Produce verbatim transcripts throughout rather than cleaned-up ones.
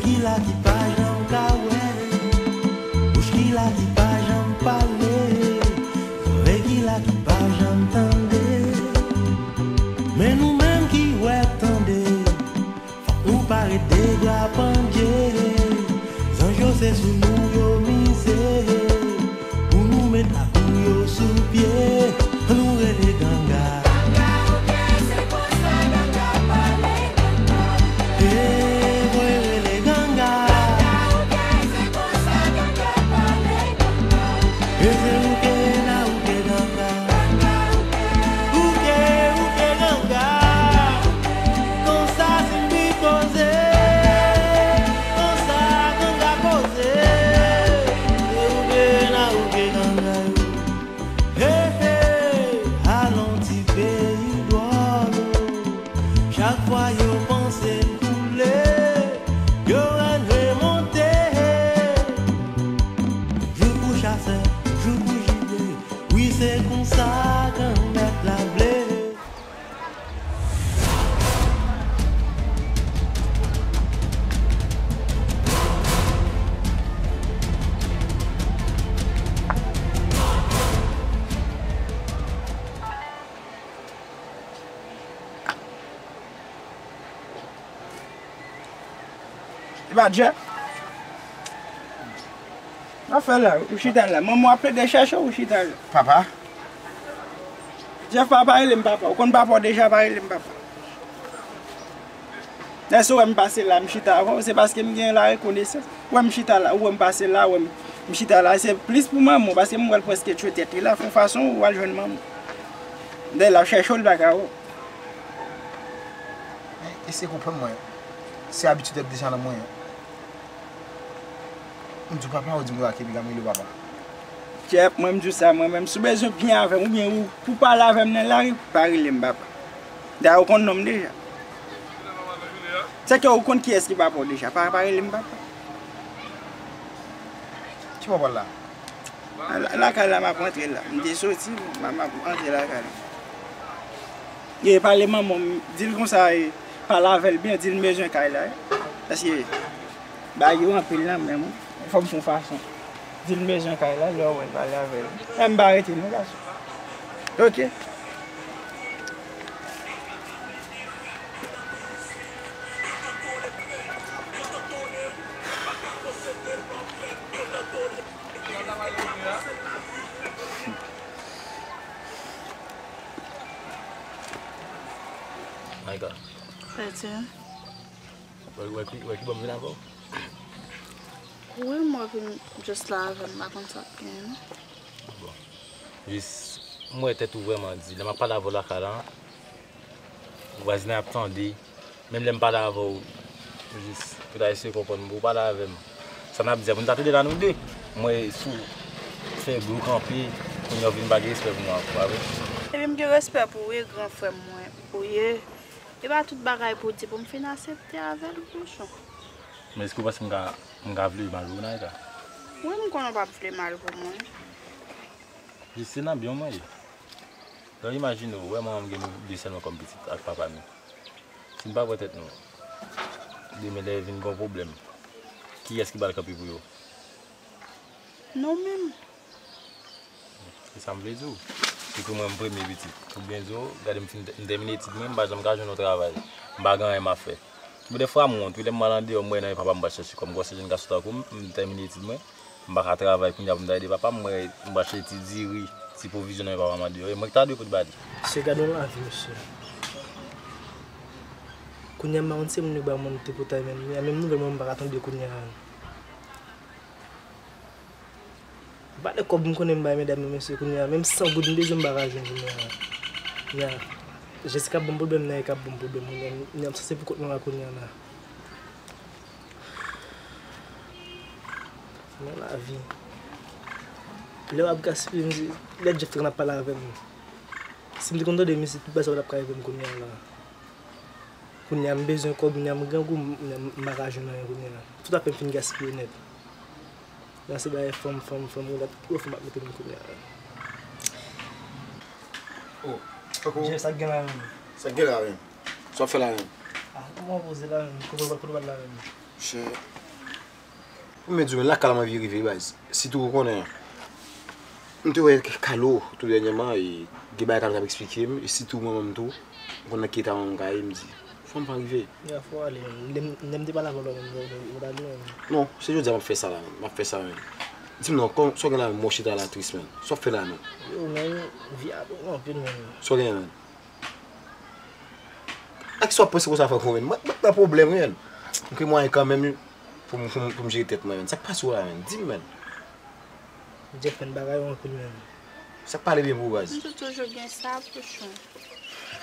Kila ki pa janm ka wè, bouch kila ki pa janm pale, zòrèy kila ki pa janm tande. Men nou menm ki wè, tande, fòk nou pa ret de bra pandye. Zanj yo se sou nou yo mize. Pou nou met lakou yo sou pye, nou rele ganga. Ganga ou gen, se konsa ganga pale ganga. E voye rele ganga. Ganga ou gen, se konsa ganga pale ganga. E se ou ke na ou ke ganga. Ganga ou gen. Ou ke, ou ke ganga. Konsa Simbi koze. Konsa ganga koze. E ou ke na ou ke ganga yo. Hey, hey, alon ti peyi dwòl. Chak fwa yo panse n koule, yo wè n remonte. Jou pou chasè, jou pou jibye. Wi, se konsa Granmèt la vle. E pa Jeff? Sa w fè la, ou chita la. Manman w ap plede chèche w, ou chita la. Papa? Jeff, pa, pa rele m papa. Ou konn papa w deja, pa rele m papa. Lè sa w wè m pase la, m chita avè w, se paske m gen larekonesans. Ou wè m chita la, ou wè m pase la, ou wè m, m chita la, se plis pou manman w, paske m wè l prèske tchwe tèt li la, fè yon fason ou al jwenn manman w. Dayè, l ap chèche w, li pa ka wè w. Men, eseye konprann mwen. Se abitid ap deja nan mwen. M di w papa, ou di m w lage, epi m rele w papa. Jeff, mwen m di w sa, mwen menm, si w bezwen byen avè m, oubyen ou, pou pale avè m nan lari, pa rele m papa. Dayè, ou konn non m deja. Sèke ou konn kiyès ki papa w deja, pa, pa rele m papa. Ki papa w la? La, lakay la m ap rantre la. M te soti, m ap, m ap rantre lakay la. E pale manman m, di l konsa, e, pale avè l byen, di l m bezwen kay la, e. Paske bagay yo anpil nan men m, wi. Fò m fè yon fason. Di l m bezwen kay la, lè w wè l pale avè l. E m pa rete non, gason. Ok. Maïka. Pèdi. Wè, wè ki, wè ki bò m vin avè w? Wi, mwen vin jis la avè m, m pa konn sa k genyen, non. Bon. Jis, m wè tèt ou vrèman di. Lè m ap pale avè w lakay la, vwazinay ap tande. Menm lè m pale avè w, jis pou ta eseye konprann m, pou w pale avè m. Sa n ap di a, pou n ta tande la nou de. M wè sou fè gwo kanpe, kounye a w vin pa gen respè pou mwen ankò, pa vre? Epi m gen respè pou ou, wi, gran frè m mwen ou ye. E pa tout bagay pou w di pou m fin aksepte avè l, bouchon. Men èske w panse m ka, m ka vle mal pou w, Naïka? Wi, m konnen w p ap vle mal pou mwen. Jis se nan byen w mwen ye. Donk, imajine w, wè manman m gen nou de sèlman kòm pitit ak papa nou. Si n pa pran tèt nou, demen lè vin gen yon pwoblèm, kiyès ki pral kanpe pou yo? Nou menm. Se sa m vle di w. Sitou mwen, m premye pitit. Ou byen di w, gade m fin, m tèmine etid mwen, m pa janm ka jwenn yon travay. M pa gen anyen m ap fè. Bon, dèfwa m wont, wi, lè m al andeyò, m wè nan men papa m, m pral chèche kòb. M kwè se jèn gason tankou m, m tèmine etid mwen, m pa ka travay kounye a pou m ta ede papa m, m wè m pral chèche ti diri, ti pwovizyon nan men papa m andeyò. E mwen ki ta dwe pot ba li. Se gade yon lavi, mesye. Kounye a, m pa konn se moun yo ba mwen te potay menm. Menm nouvèl mwen, m pa ka tande kounye a. Valè kòb m konnen m bay medam yo, mesye, kounye a, menm san goud m bezwen m pa ka jwenn kounye a. Kounye a, Jessica ap ban m pwoblèm, Naïka ap ban m pwoblèm kounye a, kounye a, m sanse pou kont mwen la kounye a la. Nan lavi. Lè w ap gaspiye, m di, lè Jeff te konn ap pale avè m. Si m te konn tande mizik, tout bagay sa yo t ap ka rive m kounye a la. Kounye a m bezwen kòb, kounye a m grangou, m, m, m pa ka jwenn anyen kounye a. Tout apèn fin gaspiye nèt. Nan se bagay fanm, fanm, fanm, ou la, tout gwo fanm ap mete m kounye a. Oh, koko. Jeff, sa k gen la menm? Sa k gen la menm? Sa w ap fè la menm? Ah, kòman w poze la menm? Kote w, kote w pral la menm? Monchè, pou mwen di w, men lakay la m anvi rive, baz. Sitou ou konnen, m te wè Kalo tou dènyèman, e gen bagay Kalo t ap eksplike m, e sitou manman m tou, m konn nan ki eta manman m ka ye, m di, fò m pa rive. Ya, fò w ale, menm. Lè m, lè m te pale avè w la, menm, ou, ou, ou t ale, menm. Non, se jodi a m ap fè sa la, menm. M ap fè sa, menm. Di m non, kòman, sa w gen la, menm, ou chita la tris, menm. Sa w ap fè la, menm? Yo, menm, vi a bon anpil, menm. Sa w gen, menm? Ak sa w ap panse konsa, Franco, menm? Mwen, mwen nan pwoblèm, menm. M gen mwayen kanmenm pou m, pou m, pou m jere tèt mwen, menm. Sa k pase w la, menm? Di m, menm. Jeff, menm, bagay yo anpil, menm. Sa k pale byen pou ou, baz? M di w toujou gen sa, Pouchon.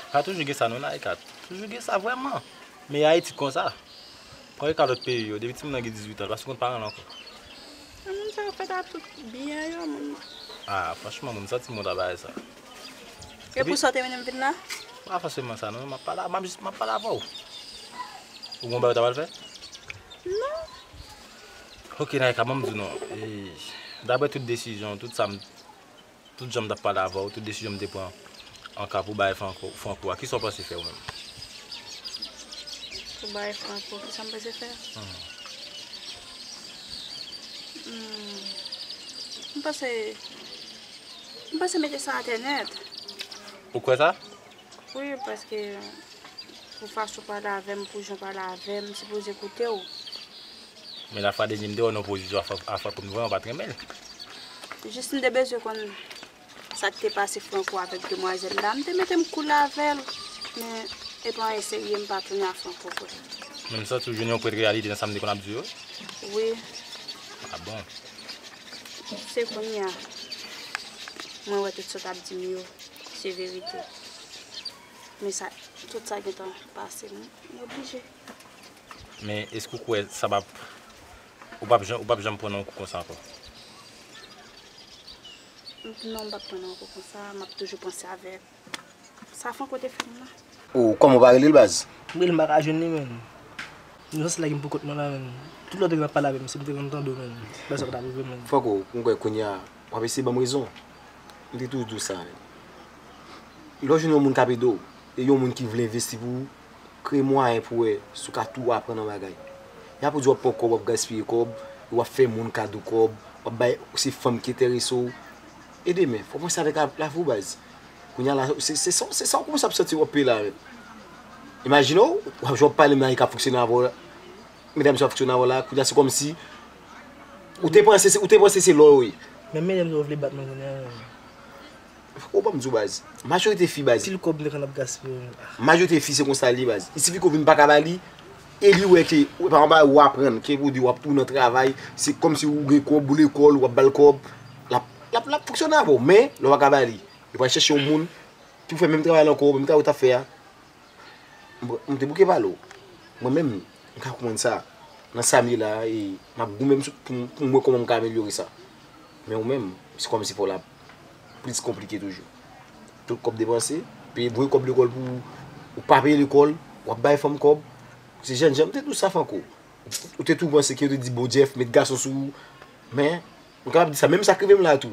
Pa toujou gen sa, non, Naïka. Toujou gen sa, vrèman. Men Ayiti konsa. Pran yo ka lòt peyi yo, depi timoun nan gen dizuit an, l pa sou kont paran l ankò. Moun sa yo fèt a tout byen yo, moun. Ah, franchman, moun santi m konn ta bagay sa. E pou sa w te mennen m vin la? Pa fòseman sa, non. M ap pale, m ap jis, m ap pale avè w. Ou gon bagay ou ta pral fè? Non. Ok, Naïka, ban m di w non. E, daprè tout desizyon, tout sa m Tout jan m t ap pale avè w, tout desizyon m te pran an ka pou bay Franco, Franco a, kisa w panse fè ou menm? Pou bay Franco, kisa m panse fè? Hmm. Hmm. M panse, m panse mete sa atè nèt. Ou kwè sa? Wi, paske pou fason w pale avè m, pou jan w pale avè m, m sipoze koute w. Men lafwa dènye m te wè w nan opozisyon a Fran-, a Franco, m vrèman pa t renmen l. Jis m te bezwen konn sa k te pase Franco avèk demwazèl la. M te mete m cool avè l, men e pa anyen serye, m pa tounen a Franco vre. Men m santi w jwenn yon pwent reyalite nan sa m te konn ap di yo? Wi. Ah bon? Se kounye a mwen wè tout sa w t ap di m yo se verite. Men sa, tout sa gentan pase, m, m oblije. Men èske w kwè sa p ap, ou p ap janm, ou p ap janm pran nan yon kou konsa ankò? Non, m p ap pran nan yon kou konsa, m ap toujou panse avèk sa Franco te fè m nan. O, kòman w pa rele l, baz? M rele l, m pa ka jwenn li, menm. Nou santi lage m pou kont mwen la, menm. Tout lè w te gen ap pale avè m, si m te konn tande w, menm, bagay sa pa t ap rive, menm. Franco, m kwè kounye a, w ap eseye ban m rezon. M te toujou di w sa, menm. Lè w jwenn yon moun k ap ede w, e yon moun ki vle envesti pou ou, kreye mwayen pou w wè si w ka tou aprann yon bagay. Y a pou di w ap pran kòb, w ap gaspiye kòb, w ap fè moun kado kòb, w ap bay, se fanm ki enterese w. E demen, fò w panse avèk la, lavi w, baz. Kounye a la, se, se sa, se sa w kòmanse ap santi w ap peye la, menm. Imajine w, w ap, jan w ap pale m nan, e k ap fonksyone avè w la. Medam sa ap fonksyone avè w la, kounye a se kòmsi ou te panse se, ou te panse se lò yo ye. Men medam sa yo vle bat mwen kounye a, menm. Ou ban m di w, baz. Majorite fi, baz. Pil kòb m te konn ap gaspiye, menm. Ah. Majorite fi se konsa l ye, baz. Il sifi ke w vin pa ka ba li, e li wè ke, pa anba ou aprann, ke pou di w ap tou nan travay, se kòmsi ou gen kòb, ou lekòl, w ap ba l kòb, l ap, l ap, l ap fonksyone avè w, men lè w pa ka ba li, li pral chèche yon moun pou fè menm travay la ankò, menm travay ou t ap fè a. M, m te bouke pale w. Mwen menm, m ka konprann sa. Nan sa m ye la a, e m ap goumen m sou, pou m, pou m wè kòman m ka amelyore sa. Men ou menm, se kòmsi fò w la plis konplike toujou. Tout kòb depanse, peye voye kòb lekòl pou ou, ou pa peye lekòl, w ap bay fanm kòb. Se jèn jan, m te di w sa, Franco. Ou te tou panse ke yo te di, bon, Jeff, met gason sou ou. Men, m kapab di sa, menm sa k rive m la tou.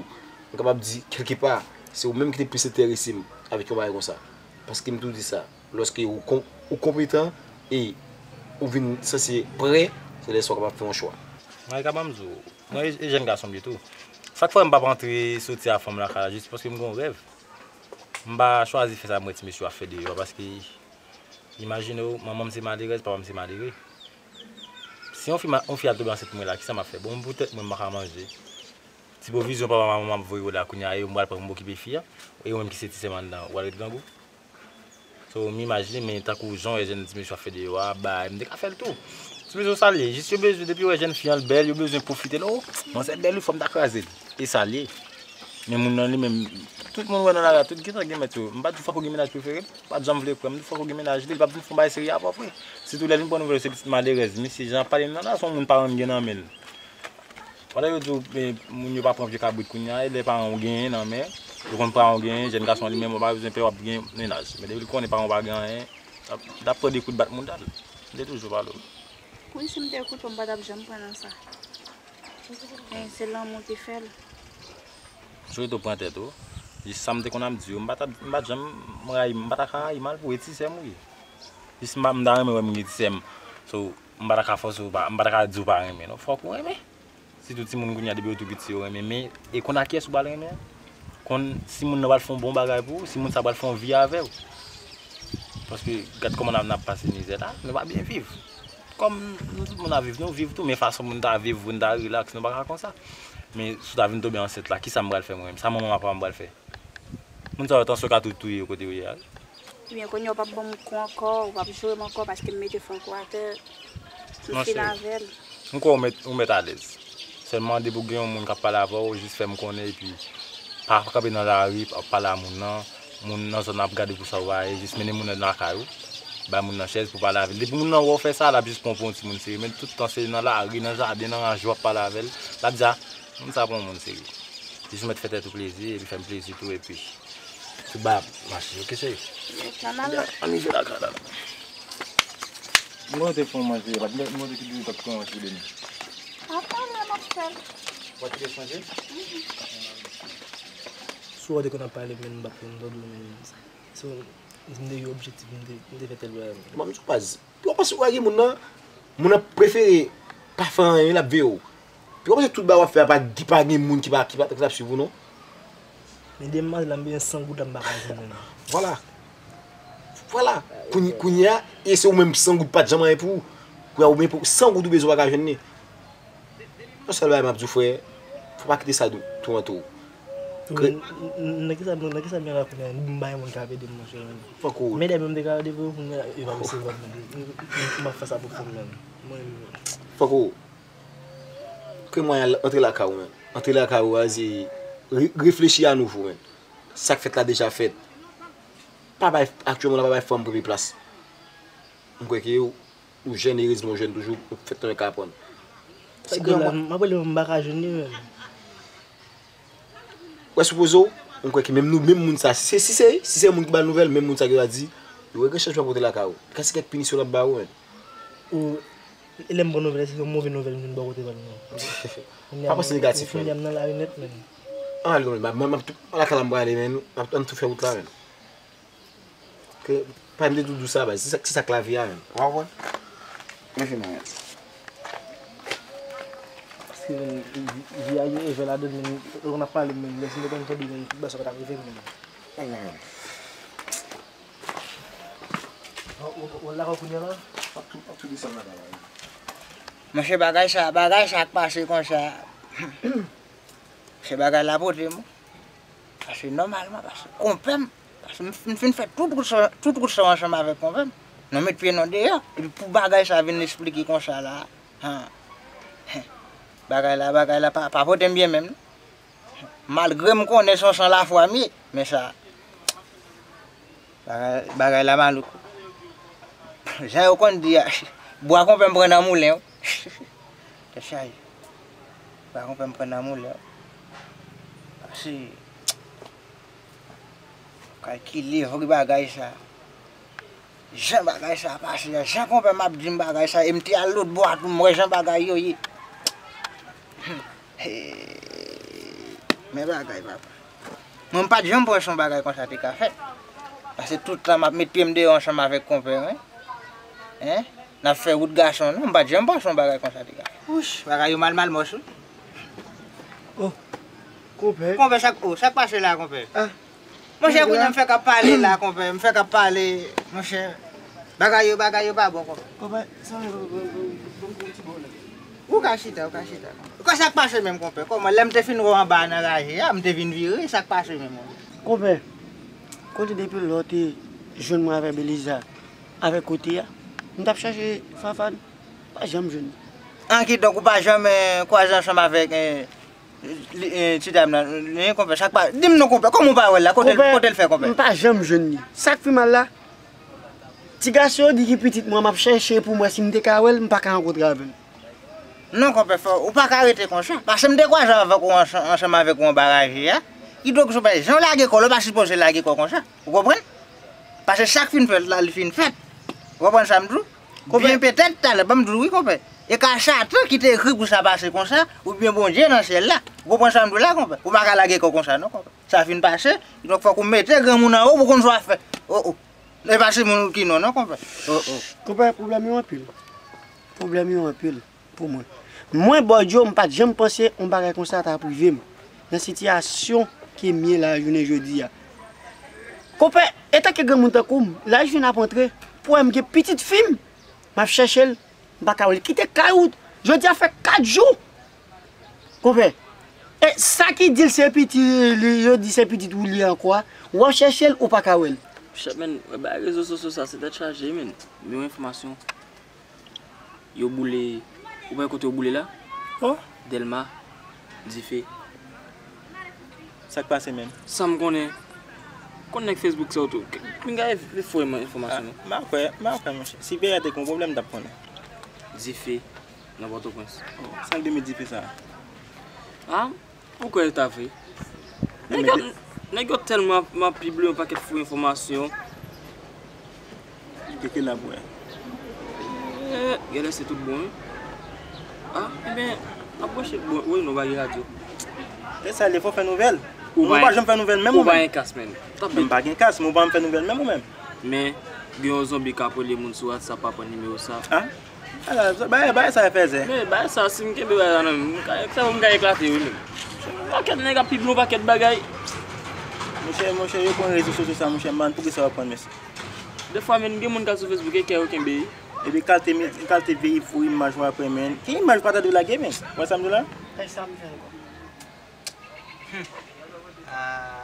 M kapab di, kèlkepa, se ou menm ki te plis enterese m avèk yon bagay konsa. Paske m tou di sa, lòske ou kon-, ou konpetan e ou vin sanse prè, se lè sa w kapab fè yon chwa. Mwen, kapab di w, mwen, e, e jèn gason m ye tou. Sa k fè m p ap antre soti a fanm lakay la, jis paske m gen yon rèv. M pa chwazi fè sa m wè ti mesye yo ap fè deyò a, paske imajine w, manman m se malerèz, papa m se malere. Si yon fi, ma-, yon fi al tonbe ansent mwen la, kisa m ap fè? Bon, poutèt mwen, m pa ka manje. Ti pwovizyon papa manman m ap voye yo la kounye a, e yo m pral pran pou m okipe fi a, e yo menm ki se ti sè m anndan, ou pral ret grangou. So, m imajine, men tankou jan w wè jèn ti mesye ap fè deyò a, bay, m te ka fè l tou. Ti mesye yo sa l ye, jis yo bezwen, depi yo wè jèn fi an l bèl, yo bezwen pwofite l, o, manzè bèl wi, fò m ta kraze l. E sa l ye. Men moun nan li menm, tout moun wè nan lari a, tout gentan gen mèt yo. M pa di Franco gen mennaj prefere l, pa t janm vle kwè. M di Franco gen mennaj li, li p ap vin fè yon bagay serye avè w vre. Sitou lè l vin pran nouvèl yo se pitit malerèz. Mesye, jan ap pale m nan la, se yon moun paran l gen nan men l. Pandan yo di w, men, moun yo pa pran vye kabrit kounye a, e lè paran w genyen nan men, yo konn paran w genyen, jèn gason li menm, ou pa bezwen pè w ap gen mennaj. Men depi l konnen paran w pa gen anyen, l ap, l ap pran de kout bat mouda l. M te toujou pale w. Wi, si m te koute w, m pa t ap janm pran nan sa. Men se lanmou ki fè l. Souwete w pran tèt ou. Jis sa m te konn ap di yo, m pa t ap, m pa t janm rayi, m pa ta ka rayi mal pou e ti sè m wi. Jis m pa, m ta renmen wè m gen ti sè m. So, M pa ta ka fòse w pa, m pa ta ka di w pa renmen, non. Fòk ou renmen. Sitou timoun kounye a, depi yo tou piti, yo renmen. Men, e konn ak kiyès ou pral renmen an? Konn si moun nan pral fè yon bon bagay pou ou, si moun sa pral fè yon vi avè w. Paske, gad kòman n ap, n ap pase mizè la, nou pa byen viv. Kòm nou tout moun ap viv, nou viv tou, men fason pou n ta viv, pou n ta rilaks, nou pa ka konsa. Men, si w ta vin tonbe ansent la, kisa m pral fè mwen menm? Sa manman m ak papa m pral fè? Moun sa yo, tansyon ka tou touye yo kote yo ye a wi. Ebyen, kounye a w p ap ban m kou ankò, ou p ap joure m ankò, paske m mete fanko atè, m fin avè l. M kwè ou mèt, ou mèt alèz. Sèlman depi w gen yon moun k ap pale avè w, jis fè m konnen, epi pa kanpe nan lari ap pale a moun nan. Moun nan zòn nan ap gade pou sa w pa ye, jis mennen moun nan lakay ou. Bay moun nan chèz pou pale avè l. Depi moun nan wè w fè sa, l ap jis pran w pou yon timoun serye. Men tout tan se nan lari, nan jaden, nan raje w ap pale avè l. L ap di, a, moun sa pa yon moun serye. Jis ou mèt fè tèt ou plezi, epi fè m plezi tou, epi tout bagay ap mache, oke, cheri? Ann rive lakay la. Mwen te fè yon manje, mwen te kite li t ap pran manje demen. Apa la m ap fè l. Ou pa kite manje? Si w wè de konn ap pale, men m pa t konn tande w, men so, m te gen objektif, m te, m te fè tèl bagay. Mwen, m sou baz. Pou w panse w gen moun nan, moun nan prefere pa fè anyen, l ap veye w. Pou w panse tout bagay w ap fè a, pa, pa gen moun ki pa, ki pa, ki p ap swiv ou, non. Men demwazèl la, m bezwen san goud la, m pa ka jwenn li. Vwala. Vwala. Kounye, kounye a, e se ou menm san goud pa t janm anyen pou ou. Kounye a, ou menm pou san goud ou bezwen, ou pa ka jwenn li. Yon sèl bagay m ap di w, frè, fò pa kite sa tou, tou antre w. Nan kisa, nan kisa m ye la kounye a, m bay moun k ap ede m, monchè, menm. Fòk ou. Men dèyè menm te ka ede pou moun, yo pa resevwa m, menm. M, m, m ap fè sa pou kò m, menm. Mwen, fòk ou. Ke mwen al antre lakay ou, menm. Antre lakay ou, a, se re-, reflechi a nouvo, menm. Sa k fèt la deja fèt. Pa bay, aktyèlman la, pa bay fanm premye plas. M kwè ke ou, ou jèn, erezman ou jèn toujou, ou fèk tanmen ka aprann. Si granmoun. M ap rele m pa ka jwenn li menm. Wè, sipoze w, m kwè ke menm nou, menm moun sa, si se, si se, si se yon moun ki ba l nouvèl, menm moun sa ki va di, yo wè gen chanjman pote lakay ou. Ka se kèk pinisyon l ap ba ou, menm. Ou, e lè m pran nouvèl, se yon move nouvèl m vin bò kote pa l, non. Pa panse negatif, menm. Kounye a m nan lari nèt, menm. An, al, non, m ap, m ap, lakay la m prale, menm, ann tou fè wout la, menm. Ke, pa m te tou di w sa, baz. Se sa, se sa k lavi a menm. Ou konprann? Men fini menm. Paske menm, vi, vi a gen efè ladan l menm, lè w konn ap pale menm, lè si m te konn tande menm, tout bagay sa pa t ap rive menm. Ay, ay, ay. Ou, ou, ou lakay kounye a la? M ap tou, m ap tou desann lakay la. Monchè, bagay sa, bagay sa k pase konsa. Se bagay la pote m. Paske nòmalman, paske konpè m, paske m, m fin fè tout wout sa, tout wout sa ansanm avèk konpè m. Nou met pye nou deyò, epi pou bagay sa vin esplike konsa la, han, bagay la, bagay la pa, pa pote m byen menm, non. Malgre m konnen se yon san lafwa m ye, men sa, bagay, bagay la malouk. Jan yo konn di a, bwa konpè m pran nan moulen, wi. Tèt chaje. Bwa konpè m pran nan moulen, wi. Pase, kalkile vre bagay sa. Jan bagay sa pase a, jan konpè m ap di m bagay sa, e m te al lòtbò a tou, m wè jan bagay yo ye. Hey, men bagay, papa. Mwen, m pa t janm panse yon bagay konsa te ka fèt. Paske tout tan m ap met pye m deyò ansanm avèk konpè mwen. Hein? N ap fè wout gason, non, m pa t janm panse yon bagay konsa te ka fèt. Wouch, bagay yo mal, mal mòs, wi. Oh, konpè. Konpè, sa k, oh, sa k pase la, konpè? Ah. Monchè, kounye a m fèk ap pale la, konpè. M fèk ap pale, monchè. Bagay yo, bagay yo pa bon, konpè. Konpè, sa vle pou, pou, pou, pou ti bò la. Ou ka chita, ou ka chita. Kò sa k pase menm, konpè? Kòman, lè m te fin wè w anba a nan raje a, m te vin vire, sa k pase menm, konpè? Konpè, kote depi lè w te jwenn mwen avèk Beliza, avèk kote a, m t ap chache Fafane, pa janm jwenn li. An, kidonk, ou pa janm, eh, kwaze ansanm avèk, eh, Li, eh, ti dam nan, li, konpè, sa k pa, di m non, konpè, kòman w pa wè l la? Kote, konpè, kote l fè, konpè? M pa janm jwenn li. Sa k pi mal la, ti gason yo di ki pitit mwen, m ap chèche pou m wè si m te ka wè l, m pa ka rankontre avè l. Non, konpè, fò, ou pa ka rete konsa. Paske m te kwaze avèk ou ansan-, ansanm avèk ou anba raje a. Kidonk, konpè, jan w lage kò w la, ou pa sipoze lage kò w konsa. Ou konprann? Paske sa k fin fèt la, li fin fèt. Ou konprann sa m di w? Konpè. Byen petèt, talè, ban m di w wi, konpè. E ka Satan ki te ekri pou sa pase konsa, oubyen Bondye nan syèl la. Ou konprann sa m di w la, konpè? Ou pa ka lage kò w konsa, non, konpè. Sa fin pase, donk fòk ou mete granmoun anwo pou w konn sa w ap fè. O, o. E pa se moun ki non, non, konpè. O, o. Konpè, pwoblèm yo anpil. Pwoblèm yo anpil pou mwen. Mwen, Bòdyo, m pa t janm panse yon bagay konsa ta ap rive m nan sitiyasyon ke m ye la jounen jodi a. Konpè, etanke granmoun tankou m, laj vin ap antre, pou wè m gen pitit fi m, m ap chèche l, m pa ka wè l. Kite kay ou, jodi a fè kat jou. Konpè, e sa ki di l se pitit li, yo di se pitit ou li ankò a, w ap chèche l, ou pa ka wè l. Chèf, men, wè, bay rezo sosyo sa, se tèt chaje, men. Men yon enfòmasyon. Yo boule, ou pa wè kote yo boule la? Oh. Dèlma, dife. Sa k pase menm? Sa m konnen. Konn nèg Facebook sa yo tou. K-, pinga e, e fo enfòmasyon, non? M pa kwè, m pa kwè, monchè. Si peyi a te gen yon pwoblèm, m t ap konnen. Dife nan Pòtoprens. Oh, sa k gen dife sa? Ah, ou kwè e ta vre? Nèg yo, nèg yo tèlman ap, ap pibliye yon pakèt fo enfòmasyon. Keke la pou wè. Eh, genlè se tout bon, wi. Ah, ebyen, n ap branche. Bon, wi, nou pa gen radyo. E sa, lè fò fè nouvèl. Ou pa janm fè nouvèl menm ou menm. Ou pa gen kas, menm. Men m pa gen kas, men ou pa janm fè nouvèl menm ou menm. Men, gen yon zonbi k ap rele moun sou WhatsApp pa pran nimewo sa. Ah? Ala, bagay, bagay sa fè zè. Men, bagay sa, si m kenbe bagay la nan men m, m ka, sèvo m ka eklate, wi, menm. Yon pakèt nèg ap pibliye yon pakèt bagay. Monchè, monchè, yo pran rezo sosyo sa, monchè, m pa konn poukisa yo ap pran, mesye. Defwa, menm gen moun k al sou Facebook e kè yo kenbe. Epi kalte, kalte vye fo imaj w ap pran, men. Ki imaj ou pa tande w lage, men? Wè sa m di w la? Kay sa m fè ankò? Hmm. Ah.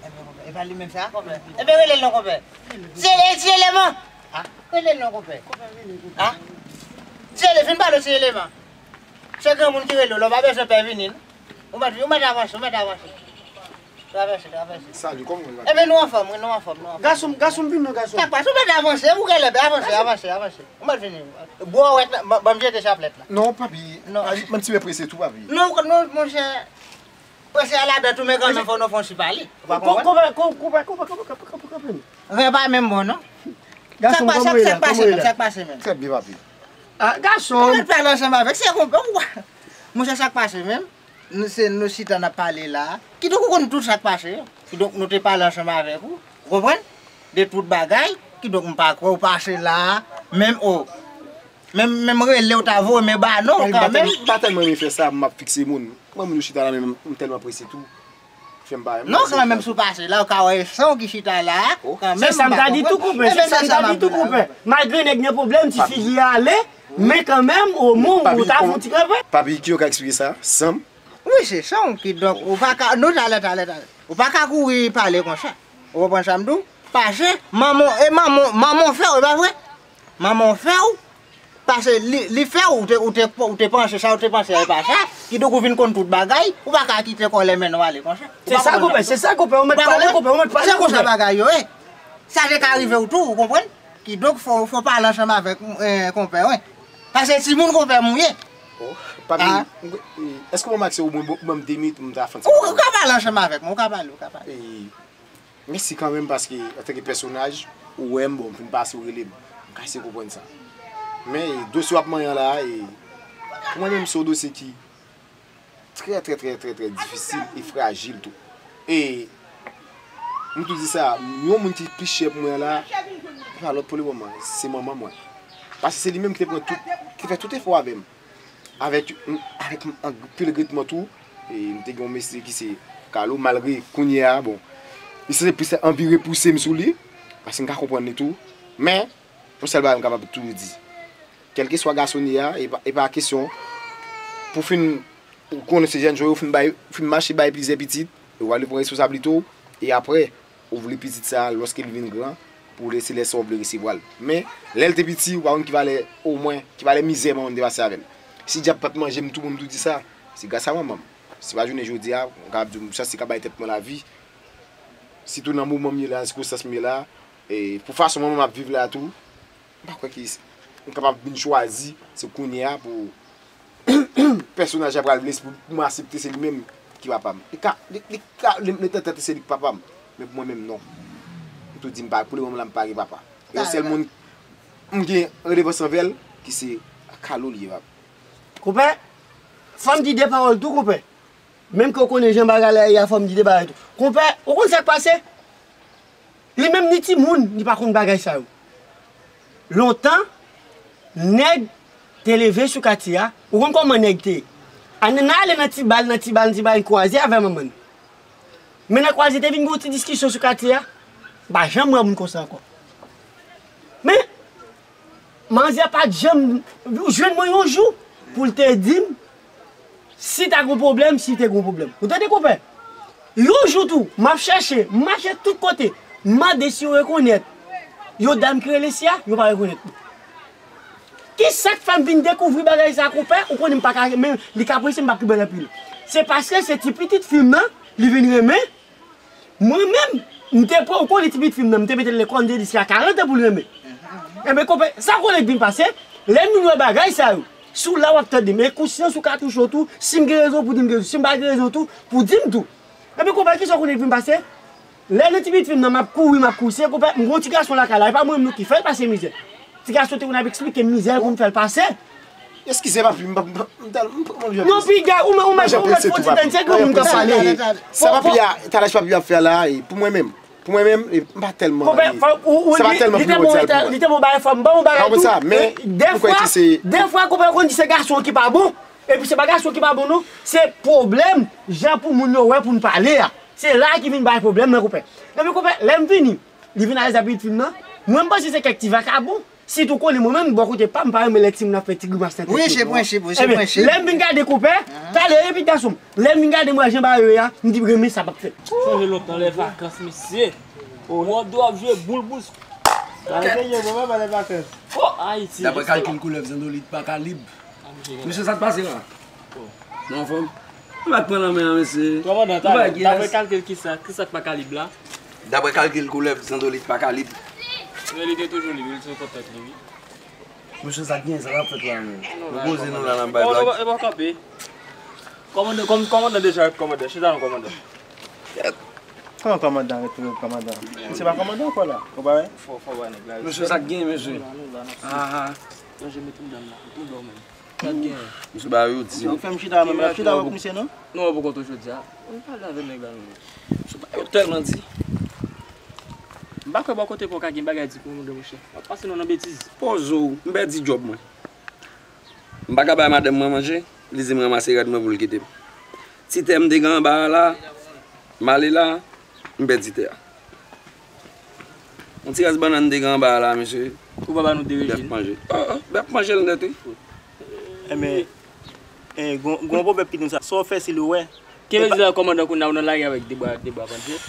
Ebyen, konpè, e pa li menm sa, konpè. Ebyen, rele l non, konpè. Ti Ele-, Ti Eleman. Ah, rele l non, konpè. Ah? Ti Ele-, fin pale w, Ti Eleman. Se granmoun ki rele w la, w pa bezwen pè vini, non. Ou mèt, ou mèt avanse, ou mèt avanse. Travèse, travèse. Salut, kòman w ye? Ebyen, nou anfòm, wi, nou anfòm, nou anfòm. Gason m, gason m, vin non, gason m. Sa k pase? Ou mèt avanse, ou genlè avanse, avanse, avanse. Ou mèt vini. Bwè wèt la, ban, ban m jete chaplèt la. Non, papi. Non. Ah, m ti pè prese tou, papi. Non, non, monchè. Prese a ladan tou, men kanmenm fò nou fè yon ti pale. Ou pa konprann? Konpè, konpè, konpè, konpè, konpè, konpè. Ren pa menm bon, non. Gason m, kòman w ye la? Sa k pase menm? Sa k pase menm? Trè byen, papi. Ah, gason m. Ou mèt pale ansanm avèk, se konpè, ou pa. Monchè, sa k pase menm? Nou se, nou chita n ap pale la. Kidonk ou konn tout sa k pase yo. Kidonk nou te pale ansanm avèk ou. Ou konprann? De tout bagay. Kidonk m pa kwè ou pase la. Menm o. Menm, menm rele ou ta voye men ba non kanmenm. M pa tèlman renmen fè sa, m ap fikse moun. Mwen, moun yo chita la, men m tèlman prese tou. Fè m pa renmen. Non, kanmenm si w pase la, ou ka wè e san w ki chita la. Oh. Kanmenm. Se sa m ta di tou, konpè. Se sa m ta di tou, konpè. Malgre nèg gen pwoblèm, ti figi a ale. Men kanmenm, omwen, ou ta fè yon ti kanpe. Papi, ki yo ka eksplike sa? San m? Wi, se san w, kidonk, ou pa ka, non, talè, talè, talè. Ou pa ka kouri pale konsa. Ou konprann sa m di w? Pase, manman, e manman, manman w fè w, e pa vre? Manman w fè w, pase li, li fè w, ou te, ou te, ou te panse sa, ou te panse a, e pa sa. Kidonk, ou vin konn tout bagay, ou pa ka kite kòlè mennen w ale konsa. Se sa, konpè, se sa, konpè, ou mèt pale, konpè, ou mèt pale, konpè. Se konsa bagay yo ye. Sa te ka rive w tou, ou konprann? Kidonk, fò, fò w pale ansanm avèk, eh, konpè, wi. Paske timoun konpè m ou ye. Oh, papi, èske w ban m aksè omwen, ban m de minit, m ta fè yon ti... Ou, ou ka pale ansanm avèk mwen, ou ka pale, ou ka pale. Eh, mèsi kanmenm, paske, antanke pèsonaj, ou wè m, bon, m fin pase, ou rele m. M ka eseye konprann sa. Men, dosye w ap manyen an la, e, pou mwen menm, se yon dosye ki trè, trè, trè, trè, trè difisil e frajil tou. E m tou di sa, yon moun ki pi chè pou mwen la, se pa lòt pou lemoman, se manman mwen. Paske se li menm ki te pran tout, ki te fè tout efò avè m. Avèk, avèk anpil regretman tou, e m te gen yon mesye ki se Carlo, malgre kounye a, bon, li sanble plis anvi repouse m sou li, paske m ka konprann li tou. Men, yon sèl bagay m kapab toujou di. Kèlkeswa gason li ye a, e pa, e pa kesyon pou fin, ou konnen se jèn jan yo, fin bay, fin mache bay plizyè pitit, e w ale pran responsablite w, e apre, ou vle pitit sa, lòske li vin gran, pou w lese lè sa w vle resevwa l. Men, lè l te piti, ou pa konn ki valè, omwen, ki valè mizè manman m te pase avè l. Si dyab pa t manje m tou, bon, m tou di sa, se gras a manman m. Si pa jounen jodi a, m kapab di w, m sanse ka bay tèt mwen lavi. Sitou nan moman m ye la, nan sikonstans m ye la, e pou fason manman m ap viv la tou, m pa kwè ki m kapab vin chwazi, se kounye a pou pèsonaj la pral vle, pou, pou m aksepte se li menm ki papa m. Li ka, li, li ka, li, li tante se li k papa m. Men pou mwen menm, non. M tou di m pa, pou lemoman la, m pa gen papa. E yon sèl moun m gen redevans anvè l, ki se Carlo li ye, papa. Konpè, fò m di de pawòl tou, konpè. Menm ke w konnen jan bagay la ye a, fò m di de bagay tou. Konpè, ou konn sa k pase? Li menm ni timoun, li pa konn bagay sa yo. Lontan, nèg te leve sou katye a. Ou konn kòman nèg te ye. Ann, ann ale nan ti bal, nan ti bal, nan ti bal, kwaze avè manman n. Men nan kwaze te vin gen yon ti diskisyon sou katye a. M pa janm wè moun konsa ankò. Men, manzè pa t janm jwenn mwen yon jou pou l te di m si ta gon pwoblèm, si te gon pwoblèm. Ou tande, konpè? Yon jou tou, m ap chèche, m mache tout kote, m mande si yo rekonèt yon dam ki rele Siya, yo pa rekonèt li. Ki sa k fè m vin dekouvri bagay sa, konpè? Ou konnen m pa ka, men li ka prese, m p ap kenbe l anpil. Se paske se ti pitit fi m nan, li vin renmen. Mwen menm, m te pran, ou konnen ti pitit fi m nan, m te mete l lekòl, m te di se a karant an pou l renmen. Enben, konpè, sa konnen k vin pase, lè m vin wè bagay sa yo, si w la w ap tande m, e konsyans ou ka touche w tou, si m gen rezon pou di m gen rezon, si m pa gen rezon tou, pou di m tou. Enben, konpè, kisa w konnen k vin pase? Lè nan ti pitit fi m nan, m ap kouri, m ap kouri, se konpè, m gen yon ti gason lakay la, e pa mwen menm non ki fè l pase mizè. Ti gason te konn ap eksplike m mizè l konn fè l pase. Eskize papi, m pa, m pa, m pa, m pa, m pa, m pa, Non, piga, ou mwen, ou mwen, ou mwen fò ti tann, se granmoun k ap pale. Sa papi a, talè sa papi a fè la, e, pou mwen menm, pou mwen menm, e, m pa tèlman, Konpè, e, fò, ou, ou, sa pa li, tèlman li te bon, primòdyal pou mwen. Li te bon bagay, fò m ban ou bagay tou. Konprann sa, men, e, ou kwè ki se, de fwa, konpè, ou konn di se gason ki pa bon, epi se pa gason ki pa bon, non, se pwoblèm, jan pou moun yo wè pou n pale a. Se la ki vin bay pwoblèm nan, konpè. Epi, konpè, lè m vini, li vin alèz ak pitit fi m nan, mwen, m panse se kèk ti vakabon. Sitou konnen mwen menm, bò kote pa m, m pa renmen lè timoun ap fè ti grimas nan tèt yo. Wi, se prensip, wi, se prensip. Lè m vin gade konpè, talè epi gason m, lè m vin gade m wè jan bagay yo ye a, m di m renmen sa p ap fèt. Sonje lontan lè vakans, mesye. Wòdwòb jwe boul boul. Sa se ye, bon, mwen pa lè vakans. Oh, Ayiti. Daprè kalkil koulèv zandolit pa ka lib. Mesye, sa k pase la? Nou anfòm? Nou pa t pran nan men an, mesye. Kòmandan, talè, daprè kalkil kisa, kisa k pa ka lib la? Daprè kalkil koulèv zandolit pa ka lib. Men li te toujou lib, li te kontak li, wi. Mesye, sa k gen, sa k ap fèt la menm? Nou poze nou la nan bay blag. E pa kanpe. Kòmandan, kòm-, kòmandan deja, kòmandan. Chita non, kòmandan. Kòman kòmandan ret tou, kòmandan? Misye pa kòmandan ankò la, ou pa wè? Fò, fò ba nèg la. Mesye, sa k gen, mesye? Nou la, nou la, n ap swiv. Aha. Manje met yon dam la, met yon dam menm. Sa k gen? Misye ba yo di. Ou fè m chita menm, m ap chita avèk misye non? Non, ou poko tou jodi a. Ou pale avè nèg la non. Misye ba yo tèlman di. M pa kwè bò kote pa w ka gen bagay di pou moun de monchè. W ap pase nou nan betiz. Poze w, m pèdi djòb mwen. M pa ka bay madanm mwen manje, li di m ranmase rad mwen pou l kite m. Ti tè m te gen anba a la, m ale la, m pèdi tè a. Yon ti rès bannann m te gen anba a la, mesye. Ou pa ba nou de rejim? Bèf manje. Oh, oh, bèf manje l nèt, wi. Enben, e, gon, gon pwovèb ki di konsa, sa w fè se li w wè. Ki vle di la, kòmandan, kounye a ou nan lari avèk de bwa, de bwa pandye?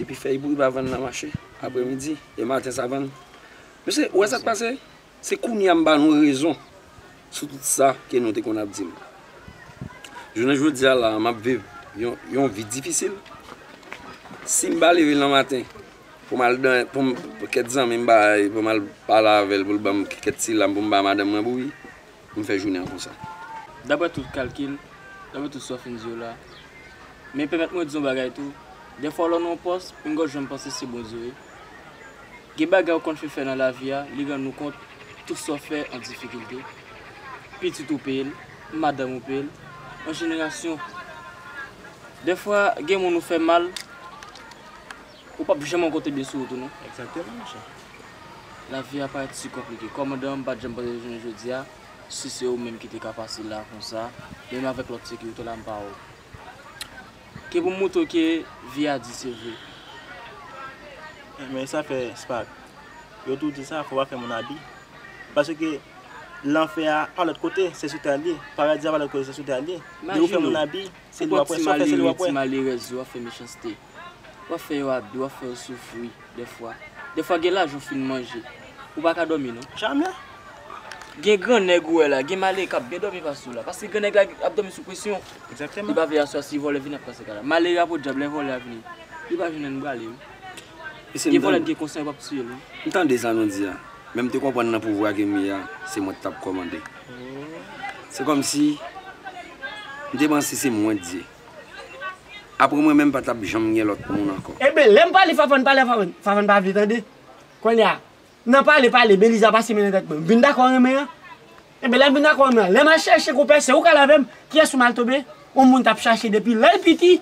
Epi fèy pouri pa vann nan mache, aprèmidi, e maten sa vann. Mesye, ou wè sa k pase? Se kounye a m ba nou rezon sou tout sa ke nou te konn ap di m. Jounen jodi a la, m ap viv yon, yon vi difisil. Si m pa leve nan maten pou m al dan, pou m, pou kèk zanmi m bay, pou m al pale avè l, pou l ban m kèk ti lam pou m bay madanm mwen bouyi, m fè jounen an konsa. Daprè tout kalkil, daprè tout sa w fin di yo la, men pèmèt mwen di yon bagay tou, dèfwa lè w nan yon pòs, pinga w janm panse se Bondye w ye. Gen bagay ou konn fin fè nan lavi a, li rann ou kont tout sa w fè an difikilte. Pitit ou peye l, madanm ou peye l, an jenerasyon. Dèfwa, gen moun ou fè mal, ou p ap janm rankontre byen sou wout ou non. Egzakteman, monchè. Lavi a parèt si konplike. Kòmandan, m pa t janm panse jounen jodi a, si se ou menm ki te ka pase la konsa, menm avèk lòt sekirite la, m pa wè w. Ke pou m moutre w ke vi a di se vre. Men sa fè, Spark, yo tou di sa, fò w pa fè moun abi. Paske lanfè a pa lòt kote, se sou tè a l ye. Paradi a pa lòt kote, se sou tè a l ye. Depi w fè moun abi, se li w ap wè. Sa w fè, se li w ap wè. Ti malerèz yo ap fè mechanste. W ap fè yo abi, w ap fè yo soufri. Dèfwa, dèfwa gen lajan w fin manje, ou pa ka dòmi non. Jamè. Gen gran nèg ou wè la, gen malere k ap byen dòmi pase w la. Paske gran nèg la ap dòmi sou presyon. Egzakteman. Li pa vle aswè si vòlè vini ap pase kay la. Malere a podyab lè vòlè a vini. Li pa jwenn ann brale wi. Gen vòlè k gen konsyans, yo p ap tiye l wi. M tande sa nou di a. Men m te konprann nan pouvwa ke m ye a, se mwen k t ap kòmande. Se kòmsi m te panse se mwen Dye. Apre mwen menm pa t ap janm gen lòt moun ankò. Enben, lè m pale, Fafan pale, Fafan, Fafan pa vle tande. Kounye a, nan pale, pale, Beliza pase men nan tèt mwen. M vin dakò renmen an. Enben, lè m vin dakò renmen an, lè m al chèche konpè, se ou k al avè m. Kiyès ou m al tonbe? Yon moun t ap chache depi lè l piti.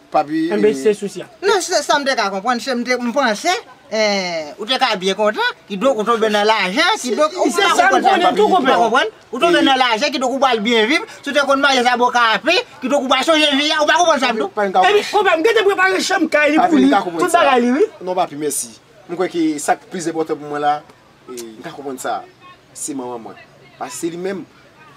Papi, enben, se sousi a. Non, se sa m te ka konprann, se m te, m panse, Eh, ou te ka byen kontan, kidonk ou tonbe nan lajan, kidonk ou pa konprann sa. Se sa m konnen tou, konpè. Ou pa konprann? Ou tonbe nan lajan, kidonk ou pral byen viv. Si w te konn marye sa bò kanapé, kidonk ou pral chanje vi a, ou pa konprann sa m di w? Epi, konpè, m gentan prepare chanm kay li pou li, tout bagay li, wi. Non, papi, mèsi. M kwè ke sa k plis enpòtan pou mwen la, e, m ka konprann sa, se manman mwen. Paske se li menm,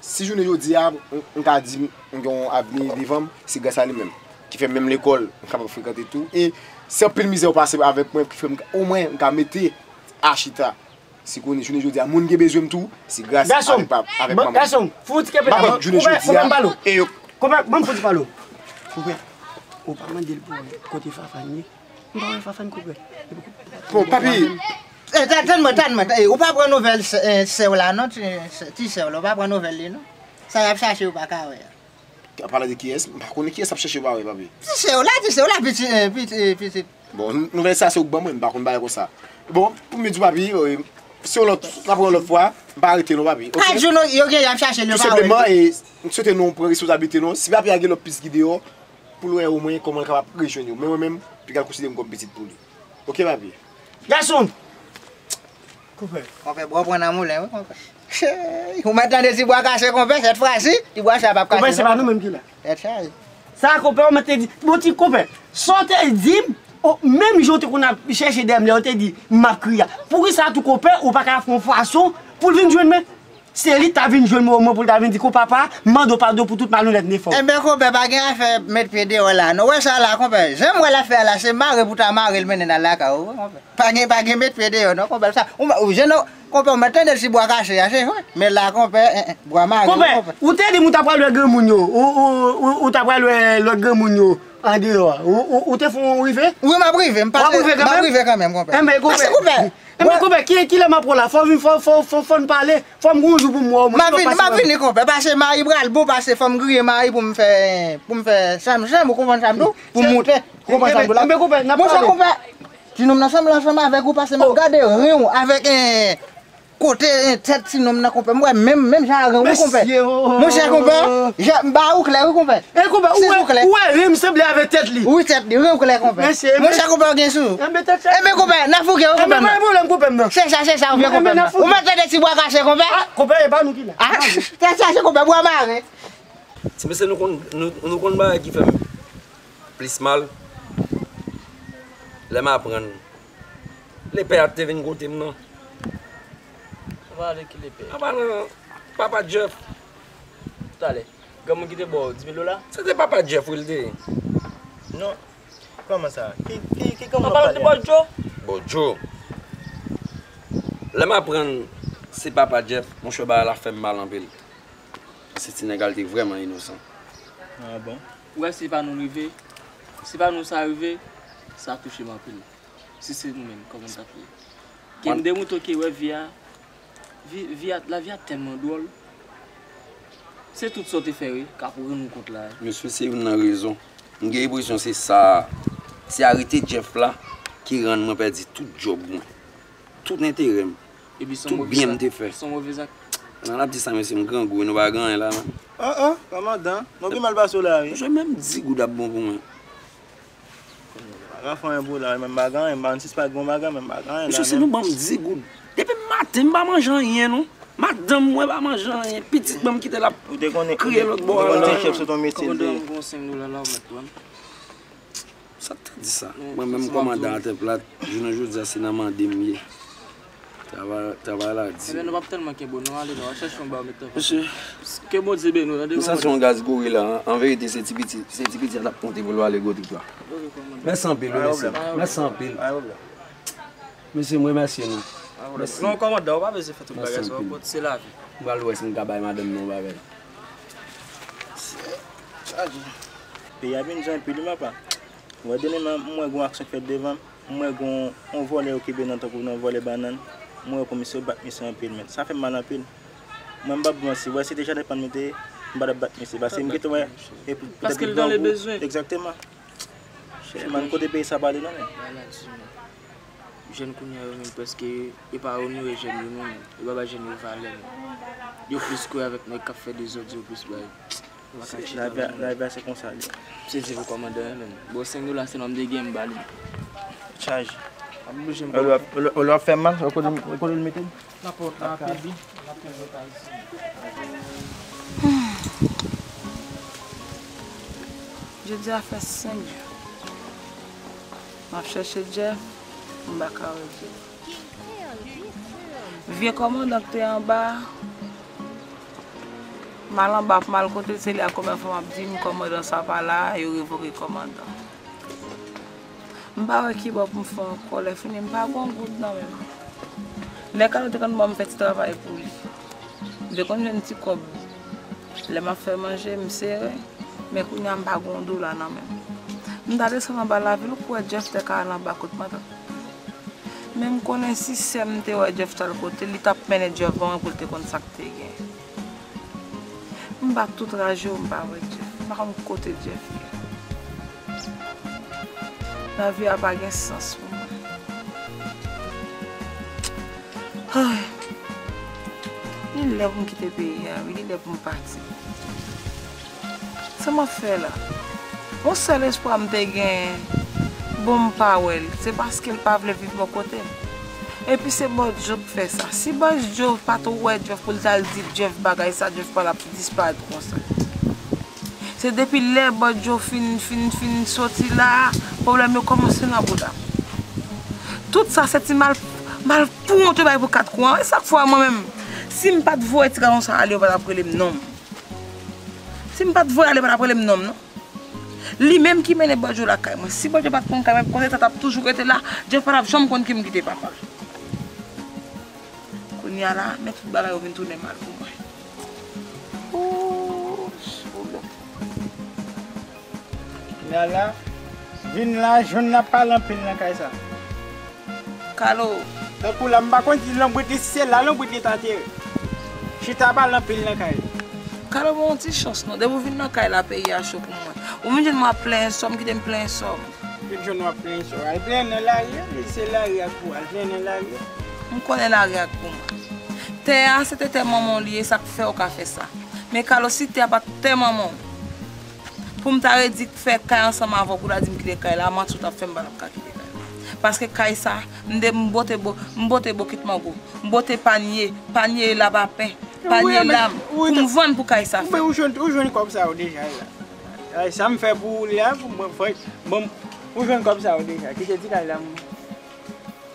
si jounen jodi a, m, m ka di m gen yon avni devan m, se gras a li menm. Ki fè menm lekòl, m kapab frekante tou. E se anpil mizè ou pase avèk mwen, ki fè m, omwen, m ka mete a chita. Si konnen jounen jodi a, moun gen bezwen m tou, se gras avèk pa, avèk manman. Gason m, fè yon ti kenbe la. M pa kwè jounen jodi a, e yo. Konpè, ban m fè yon ti pale w. Konpè, ou pa mande l pou kote Fafane ye. M pa wè Fafane, konpè. Bon, papi. Eh, tann, tann mwen, tann mwen. Eh, ou pa pran nouvèl sè, eh, sè w la, non, ti, ti sè w la, ou pa pran nouvèl li, non. Sa y ap chache, ou pa ka wè a. Ap pale de kiyès? M pa konnen kiyès ap chache, ou pa wè, papi. Ti sè w la, ti sè w la, piti, eh, piti, eh, piti. Bon, n-, nouvèl sa se ou k ban mwen, m pa konn bagay konsa. Bon, pou m di w, papi, eh, se yon lòt, n ap pran yon lòt fwa, m pa rete non, papi. Oke? Chak jou nou, yo gen y ap chache l, yo pa wè l. Tou senpleman, eh, m swete nou pran responsablite nou. Si papi a gen lòt pis ki deyò, pou l wè omwen kòman l kapab rejwenn yo. Men mwen menm, piga l konsidere m kòm pitit pou li. Oke, papi? Gason! Konpè. Konpè, bwa pran nan moulen, wi, konpè. Chey, ou mèt tande ti bwa kase, konpè, sèt fwa si, ti bwa sa p ap kase, non. Konpè, se pa nou menm ki la. Tèt chaje. Sa, konpè, ou mèt te di, bon, ti konpè, sa w te di m, o, menm jan w te konn ap chèche dèyè m lè w te di m ap kriye a. Poukisa tou, konpè, ou pa ka fè yon fason pou l vin jwenn mwen? Se li t ap vin jwenn mwen, mwen pou l ta vin di, "Ko papa, m mande w padon pou tout malonèt m te fè w." Enben, konpè, pa gen afè met pye deyò la, non. Ou wè sa la, konpè? Jan m wè l ap fè a la, se mare pou ta mare l mennen l al lakay ou, wi, konpè. Pa gen, pa gen met pye deyò, non, konpè. Sa, ou, ou, je, non, konpè, ou mèt tande ti bwa kase a, se vre. Men la, konpè, eh, eh, bwa mare, wi, konpè. Konpè, ou te di m ou ta pral wè granmoun yo, ou, ou, ou, ou ta pral wè lòt granmoun yo andeyò a. Ou, ou, ou te fè yon rive? Wi, m ap rive, m pase, m ap rive kanmenm, konpè. Enben, konpè. Pase, konpè. Enben, konpè, ki, kilè m ap wè w la? Fò w vin, fò, fò, fò, fò n pale. Fò m gen yon jou pou m wè w. M ap vini, m ap vini, konpè. Pase mayi pral bon, pase fò m griye mayi pou m fè, pou m fè chanm, chanm, ou konprann sa m di w? Pou m moute. Ou konprann sa m di w la? Enben, konpè, n ap pale. Monchè, konpè, ti nonm nan sanble ansanm avèk ou, pase m ap gade ren w avèk, eh, kote, eh, tèt ti nonm nan, konpè. M wè menm, menm jan a ren w, konpè. Monchè, konpè, m ba ou klè, wi, konpè. E konpè, ou wè, ou wè ren m sanble avèk tèt li. Wi, tèt li, ren w klè, konpè. Mesye, monchè, konpè, gen sou. Enben, tèt chaje. Enben, konpè, n a fouke, wi, konpè. Enben, pa gen pwoblèm, konpè m nan. Se sa, se sa, ou fè, konpè m nan. Ou mèt tande ti bwa kase, konpè. Ah, konpè, e pa nou ki la. Ah, tèt chaje, konpè, bwa mare. Ti mesye, nou konn, nou, nou konn bagay ki fè m plis mal. Lè m aprann lepè a te vin kote m nan. Ou pale ki lepè? Apa nan papa Jeff. Talè. Granmoun ki te ba w di mil dola? Se te papa Jeff, wi, l te ye. Non. Kòman sa? Ki, ki, ki granmoun w ap pale a? Ou pale de Bòdjo? Bòdjo. Lè m aprann se papa Jeff, monchè, bagay la fè m mal anpil. Paske ti nèg la, l te vrèman inosan. Ah bon? Ou wè, se pa nou rive, se pa nou sa rive, sa touche m anpil. Si se nou menm, kòman n t ap ye? Ke m demoutre ke wè vi a, vi, vi a, lavi a tèlman dwòl. Se tout sa w te fè, wi, k ap rann ou kont la. Mesye, se youn nan rezon. M gen enpresyon se sa, se arete Jeff la ki rann mwen pèdi tout djòb mwen, tout enterè m, tout byen m te fè. Epi se yon move zak. Se yon move zak. Nan l ap di sa, mesye, m grangou, nou pa gen anyen la, menm. Oh, oh, kòmandan, nou pi mal pase w la, wi. Monchè, menm di goud ap bon pou mwen. M pa ka fè anyen pou w la, men m pa gen anyen, m pa konn si se pa gen yon bagay, men m pa gen anyen la, non. Mesye, si nou ban m di goud. Depi maten, m pa manje anyen, non. Madanm mwen pa manje anyen. Pitit mwen, m kite l ap kriye lòt bò a la. Ou te konnen, ou te konnen chèf sot yon mesye l te ye. Kòmandan, m gen yon senk dola la, ou mèt pran l. Sa k ta di sa? Mwen menm, kòmandan Atè Plat, jounen jodi a, se nan mande m ye. Travay, travay la di. Ebyen, nou p ap tèlman kenbe w, non, ale, non, al chèche yon ba, ou mèt tanpri. Mesye. Ke Bondye beni w, tande. M santi yon gaz gorila, an, an verite, se ti piti, se ti piti a t ap konte pou l ale gwo trip la. Ok, kòmandan. Mèsi anpil, wi, mesye. Pa gen pwoblèm. Mèsi anpil. Pa gen pwoblèm. Mesye, m remèsye nou. Pa gen pwoblèm. Mèsi. Non, kòmandan, ou pa bezwen fè tout bagay sa, ou konn, se lavi. M pral wè si m ka bay madanm nan yon bagay. Peyi a vin di anpil, wi, papa. M wè dènyèman, m wè gon aksyon k fèt devan m. M wè gon, yon vòlè yo kenbe nan tankou nan vòlè bannann. M wè komisè yo bat misye anpil, men sa fè m mal anpil. Mwen, m p ap manti, wè, si te Jaden Pan m te ye, m pa t ap bat misye. Paske m gentan wè, e pou, petèt li grangou. Egzakteman. Chè, man, kote peyi sa prale non, men. Jèn kounye a yo menm prèske, yo pa onore jèn yo non, men. Yo pa bay jèn yo valè, men. Yo plis kwè avèk nèg k ap fè dezòd, yo plis bay. Lavi a, lavi a se konsa li ye. Misye di pou kòmandan an menm. Bon, senk dola se nòm de gen m ba li. Chaje. Olè w ap fè m mal, olè w kote l mete m. Jodi a fè senk jou. M ap chèche Jeff, m pa ka wè Jeff. Vye kòmandan k te anba, m al anba pou m al kote l, se li a premye fwa m ap di m kòmandan sa pa la, yo revoke kòmandan. M pa wè kibò pou m fè ankò, lè fini m pa gon goud nan men m. Lè Kalo te konn ban m fè ti travay pou li. M te konn jwenn ti kòb. Lè m ap fè manje, m sere, men kounye a m pa gon dola nan men m. M ta desann anba lavil, ou kwè Jeff te ka al anba kot matant. Men m konnen si sè m te wè Jeff t al kote l, li t ap mennen Jeff ban mwen pou l te konn sa k te gen. M bat tout raj yo, m pa wè Jeff. M pa konn kote Jeff ye. Lavi a pa gen sans pou mwen. Ay. Li lè pou m kite peyi a, wi, li lè pou m pati. Sa m ap fè la? Yon sèl espwa m te genyen, bon, m pa wè l, se paske l pa vle viv bò kote m. Epi se Bòdjo k fè sa. Si Bòdjo pa t wè Jeff pou l t al di Jeff bagay sa, Jeff pa t ap disparèt konsa. Se depi lè Bòdjo fin, fin, fin soti la, pwoblèm yo kòmanse nan bouda m. Tout sa se ti mal, mal pou wont yo bay pou kat kou an. E sa k fè mwen menm, si m pa t voye ti gason sa ale, yo pa t ap rele m nonm. Si m pa t voye ale, yo pa t ap rele m nonm, non. Li menm ki mennen Bòdjo lakay mwen. Si Bòdjo pa t konn kay mwen, konnen sa t ap toujou rete la, Jeff pa t ap janm konn ki m kite papa l. Kounye a la, men tout bagay yo vin tounen mal pou mwen. Ooh, pwoblèm. Kounye a la, vin la, jwenn n ap pale anpil nan kay sa. Kalo. Tankou la, m pa konn si lonbrit li, si se la lonbrit li ta antere. Chita pale anpil nan kay. Kalo, bon, yon ti chans non. Depi w vin nan kay la, peyi a cho pou mwen. Ou vin jwenn mwen ap plenyen sò m, kite m plenyen sò m. Vin jwenn w ap plenyen sò. Al plenyen nan lari a, li se lari a k pou al plenyen nan lari a. M konnen lari a k pou mwen. Tè a, se te tè manman w li ye, sa k fè w ka fè sa. Men Kalo, si tè a pa t tè manman w, pou m ta redi fè kay ansanm avè w, pou w ta di m kite kay la, manti w t ap fè m pa t ap ka kite kay la. Paske kay sa, m de, m bote bo-, m bote bokit mango, m bote panye, panye lapapen, panye lam, pou m vann pou kay sa fèt. Ou jwenn, ou jwenn kòb sa yo deja la. Ay, sa m fè pou ou la, pou mwen fè, bon, ou jwenn kòb sa yo deja. Kite ti kay la, mwen.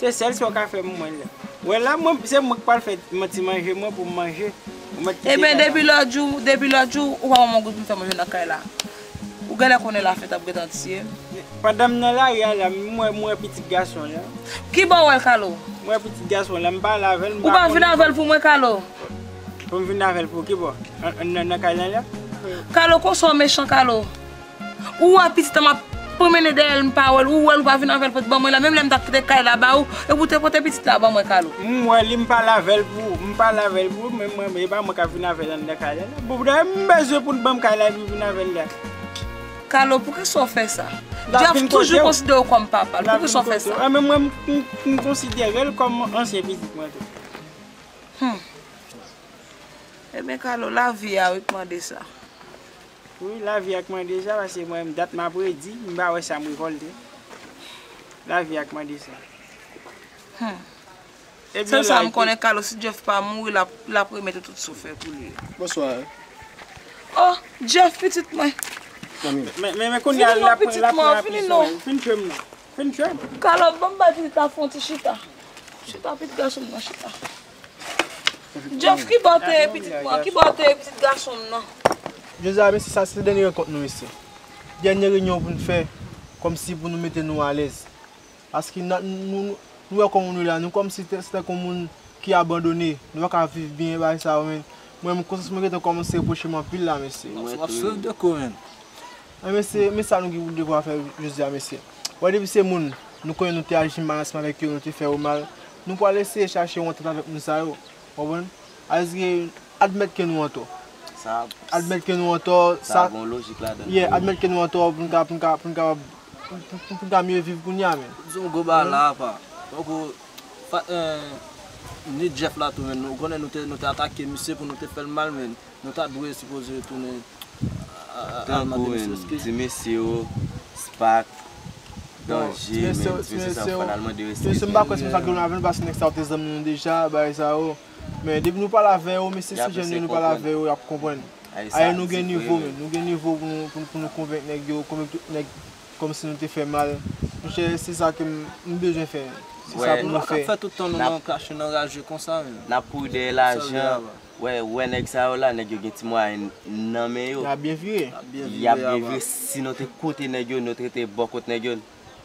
Se sèl sa w ka fè pou mwen la. Wè la, mwen, se mwen k pral fè ti manje mwen pou m manje. Ou mèt kite kay la. Ebyen, depi lòt jou, depi lòt jou, ou pa ban mwen goud pou m fè manje nan kay la. Ou genlè konnen lafèt ap gentan tiye m. Pandan m nan lari a la, m wè, m wè pitit gason la. Kibò w wè l, Kalo? M wè pitit gason la, m pale avè l, m pa konnen. Ou pa vin avè l pou mwen, Kalo? Pou m vin avè l pou kibò? An, an, nan, nan kay la, la? Kalo, konsa w mechan, Kalo. Ou wè pitit la m ap pwomennen dèyè l, m pa wè l. Ou wè l, ou pa vin avè l pou t ban mwen la. Menm lè m t ap kite kay la ba ou, epi ou te pote pitit la ban mwen, Kalo. M wè li, m pale avè l pou, m pale avè l pou, men mwen, e pa mwen k ap vin avè l anndan kay la, la. Bon, dayè, m bezwen pou l ban m kay la, epi vin avè l la. Kalo, poukisa w fè sa? Jeff toujou konsidere w kòm papa l. Poukisa w fè sa? A, men mwen, m, m, m konsidere l kòm ansyen pitit mwen tou. Hmm. Ebyen, Kalo, lavi a, wi, k mande sa. Wi, lavi a k mande sa, paske mwen, dat m ap redi, m pa wè sa m revòlte. Lavi a k mande sa. Hmm. Ebyen, sèl sa m konnen, Kalo, si Jeff pa mouri, l ap, l ap remèt ou tout sa w fè pou li. Bonswa. Oh, Jeff, pitit mwen. Men, men, men kounye a, l ap, l ap pran apisan. Vini non, pitit mwen, vini non. Fin tchwe m non. Fin tchwe m. Kalo, ban m bay pitit la fè yon ti chita. Chita, pitit gason m nan, chita. Jeff, kibò w te ye, pitit mwen? Kibò w te ye, pitit gason m nan? Jozya, mesye, sa se dènye rankont nou, mesye. Dènye reyinyon pou n fè, kòmsi pou nou mete nou alèz. Paske nou, nou, nou, nou wè kòman nou ye la, nou kòmsi se tankou moun ki abandone, nou pa ka viv byen, bagay sa yo, men mwen, konsyans mwen gentan kòmanse repwoche m anpil la, mesye. M ap swiv de kou, men. Men mesye, men sa nou gen pou devwa fè jodi a, mesye. Wè, depi se moun, nou konnen nou te aji mal ansanm avèk yo, nou te fè yo mal, nou pral eseye chache yon antant avèk moun sa yo. Konprann? Alèz, admèt ke nou antò. Sa, admèt ke nou antò, sa, sa gon lojik ladan l. Yeah, admèt ke nou antò pou n ka, pou n ka, pou n ka, pou, pou, pou n ka mye viv kounye a, men. Di yon gwo bagay la, apa. Tankou, fa-, eh, ni Jeff la tou, men nou konnen nou te, nou te atake misye pou nou te fè l mal, men nou ta dwe sipoze retounen a, a, al mande misye eskiz. Tankou, men, ti mesye yo, Spark, Danje, men ti mesye sa fò n al mande yo estrikman. Ti mesye, m pa kwè se konsa ke nou avè nou, paske nèg sa yo te zanmi nou deja, bagay sa yo. Men depi nou pale avè yo, mesye si jèn yo, nou pale avè yo, y ap konprann. Aye, nou gen nivo, men nou gen nivo pou nou, pou nou, pou nou konvenk nèg yo, konvenk tout nèg kòmsi nou te fè mal. Monchè, se sa ke m, m bezwen fè. Se sa pou nou fè. N ap fè tout tan nou nan klache, nan raje konsa, men. N ap kouri dèyè lajan. Wè, wè nèg sa yo la, nèg yo gen ti mwayen nan men yo. Y ap byen vire. Y ap byen vire. Si nou te koute nèg yo, nou te rete bò kot nèg yo,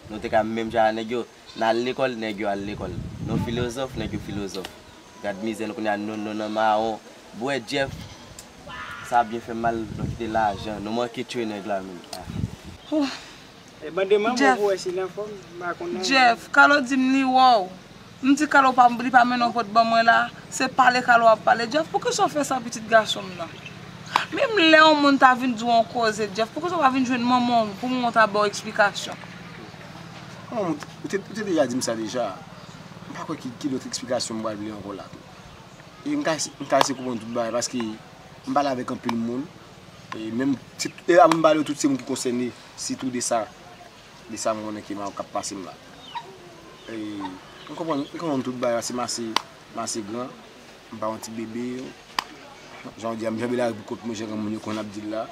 nou te ka menm jan ak nèg yo. N al lekòl, nèg yo al lekòl. Nou filozòf, nèg yo filozòf. Gad mizè nou kounye a, nou, nou nan mawon. Bwè Jeff, sa byen fè m mal, nou kite lajan. Nou manke tchwe nèg la menm. Ah. Jeff, Jeff, Carlo di m li wè w. M di Carlo pa, li pa mennen w pot ban mwen la. Se pale Carlo ap pale. Jeff, poukisa w fè sa pitit gason m nan? Menm lè yon moun ta vin di w yon koze, Jeff, poukisa w pa vin jwenn manman w pou manman w ta ba w eksplikasyon? Manman m, ou te, ou te deja di m sa deja. M pa kwè ki, ki lòt eksplikasyon m pral vle ankò la tou. E m ka, m ka eseye konprann tout bagay, paske m pale avèk anpil moun. E menm, se, e avan m pale yo, tout se moun ki konsène, sitou de sa, de sa m konnen ke m ap, k ap pase m la. E m konprann, m konprann tout bagay, paske m ase, m ase gran, m pa yon ti bebe. Jan w di a, m janbe lari pou kont mwen, jan granmoun yo konn ap di l la.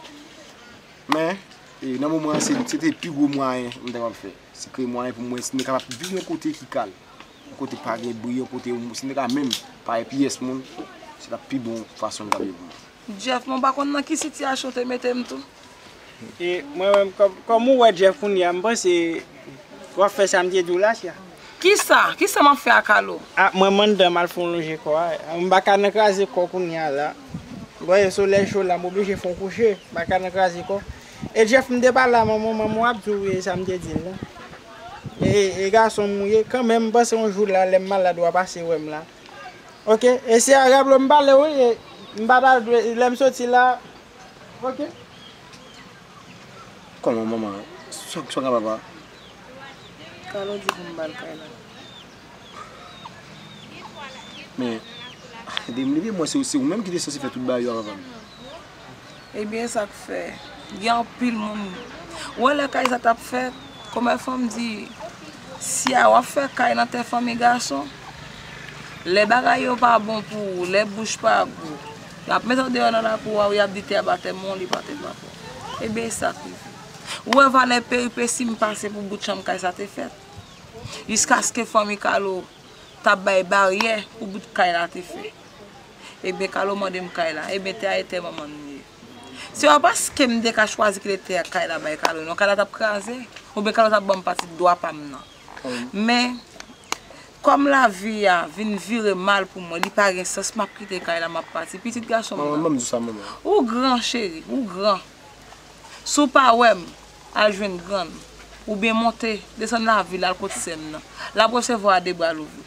Men, e, nan moman an, se, se te pi gwo mwayen m ta kapab fè. Se kreye mwayen pou mwen, si m te kapab viv yon kote ki kalm. Yon kote pa gen bri, yon kote, si m te ka menm parèy pyès moun, se t ap pi bon fason l t ap ye pou mwen. Jeff, mwen pa konn nan ki sitiyasyon w te mete m tou. E mwen menm, kòm, kòm ou wè Jeff kounye a, m panse w ap fè sa m te di w la, sia. Kisa? Kisa m ap fè ak Alo? A, mwen, m anndan, m al fè yon lonje kò a. M pa ka nan kraze kò kounye a la. Bon, e solèy cho la, m oblije fè yon kouche. M pa ka nan kraze kò. E Jeff, m te pale a manman w, manman w ap di w, e sa m te di l la. E, e gason m ou ye, kanmenm, m panse yon jou la, lè m malad, w a pase wè m la. Oke, e se a Pablo m pale, wi, e m pa ta dwe, lè m soti la, oke. Kòman, manman? Sa, sa w gen, papa? Carlo di pou m ba l kay la. Men, de m leve, mwen, se, se ou menm ki te sanse fè tout bagay yo a papa m. Ebyen, sa k fè? Gen anpil moun. Ou wè lè kay sa t ap fèt, kòmè fanm di, si a w ap fè kay nan tè fanmi gason, lè bagay yo pa bon pou ou, lè bouch pa gou, y ap mete w deyò nan lakou a, wi, y ap di tè a pa tè mwen, li pa tè papa w. Ebyen, e sa k rive. Ou wè valè peripesi m pase pou bout chanm kay sa te fèt. Jiskaske fanmi Carlo t ap bay baryè pou bout kay la te fè. Ebyen, Carlo mande m kay la. Ebyen, tè a e tè manman m li ye. Se pa paske m te ka chwazi kite tè a, kay la bay Carlo, non, kay la t ap kraze. Oubyen Carlo t ap ban m pati dwa pa m nan. Men, kòm lavi a vin vire mal pou mwen, li pa gen sans, m ap kite kay la, m ap pati. Pitit gason m nan. Manman, ban m di w sa, manman. Ou gran, cheri, ou gran. Si w pa wè m, al jwenn grann. Oubyen monte, desann lavil, al kot sè m nan. L ap resevwa a de bra louvri.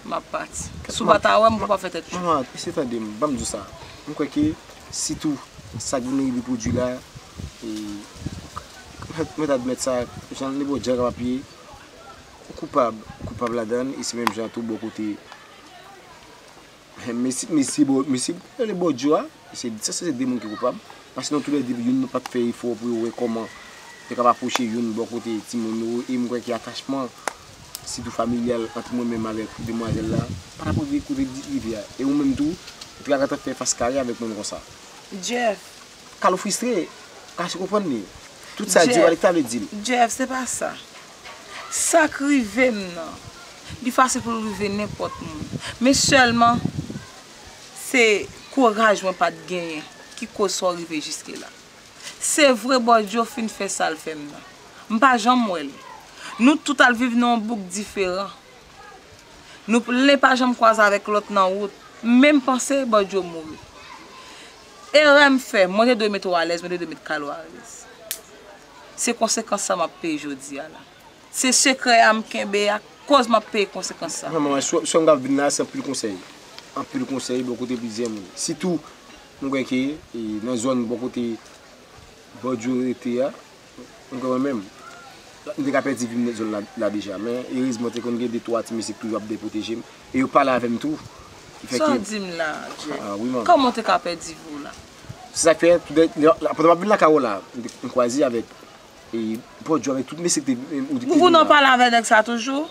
M ap pati. Si w pa ta wè m, pou w pa fè tèt cho. Manman, eseye tande m, ban m di w sa. M kwè ke sitou sa k vin rive pwodui la, e, mèt, mèt admèt sa, jan nenpòt jan kapab ye, ou koupab, ou koupab ladan l, e se menm jan tou bò kote Mesye, mesye bò, mesye rele Bòdyo a, se, se, se de moun ki koupab. Paske nou toulède, youn nou pa t fè efò pou yo wè kòman yo kapab pwoche youn bò kote timoun yo, e m kwè ke atachman, sitou familyal, ant mwen menm avèk demwazèl la, pa t ap rive kote li rive a. E ou menm tou, ou te ka gentan fè fas kare avèk moun konsa. Jeff, Carlo fristre, kache konprann li. Tout sa di yo pa t ka vle di l. Jeff, se pa sa. Sa k rive m nan, li fasil pou l rive nenpòt moun. Men sèlman, se kouraj mwen pa t genyen ki koz sa w rive jiske la. Se vre, Bòdyo fin fè sa l fè m nan. M pa janm wè l. Nou tout al viv nan yon bouk diferan. Nou p-, len pa janm kwaze avèk lòt nan wout. Men m panse Bòdyo mouri. Erè m fè, mwen te dwe mete w alèz, mwen te dwe mete Carlo alèz. Se konsekans sa m ap peye jodi a la. Se sekrè a m kenbe a, koz m ap peye konsekans sa. Manman, sou, sou m k ap vin la, se anpil konsèy. Anpil konsèy bò kote plizyè moun. Sitou, m kwè ke, e, nan zòn bò kote Bòdyo rete a, m kwè mwen menm, m te ka pèdi vi m nan zòn la, la deja, men erezman te konn gen de twa ti mesye ki toujou ap depwoteje m, e yo pale avè m tou. Ki fè ke... Sa w di m la, Jeff? Ah, wi, manman. Kòman w te ka pèdi vi w la? Se sa k fè, pandan m ap vin lakay ou la, m te, m kwaze avèk E, bòdjò avèk tout mesye ki te, ou te Pou nou pale avè nèg sa toujou?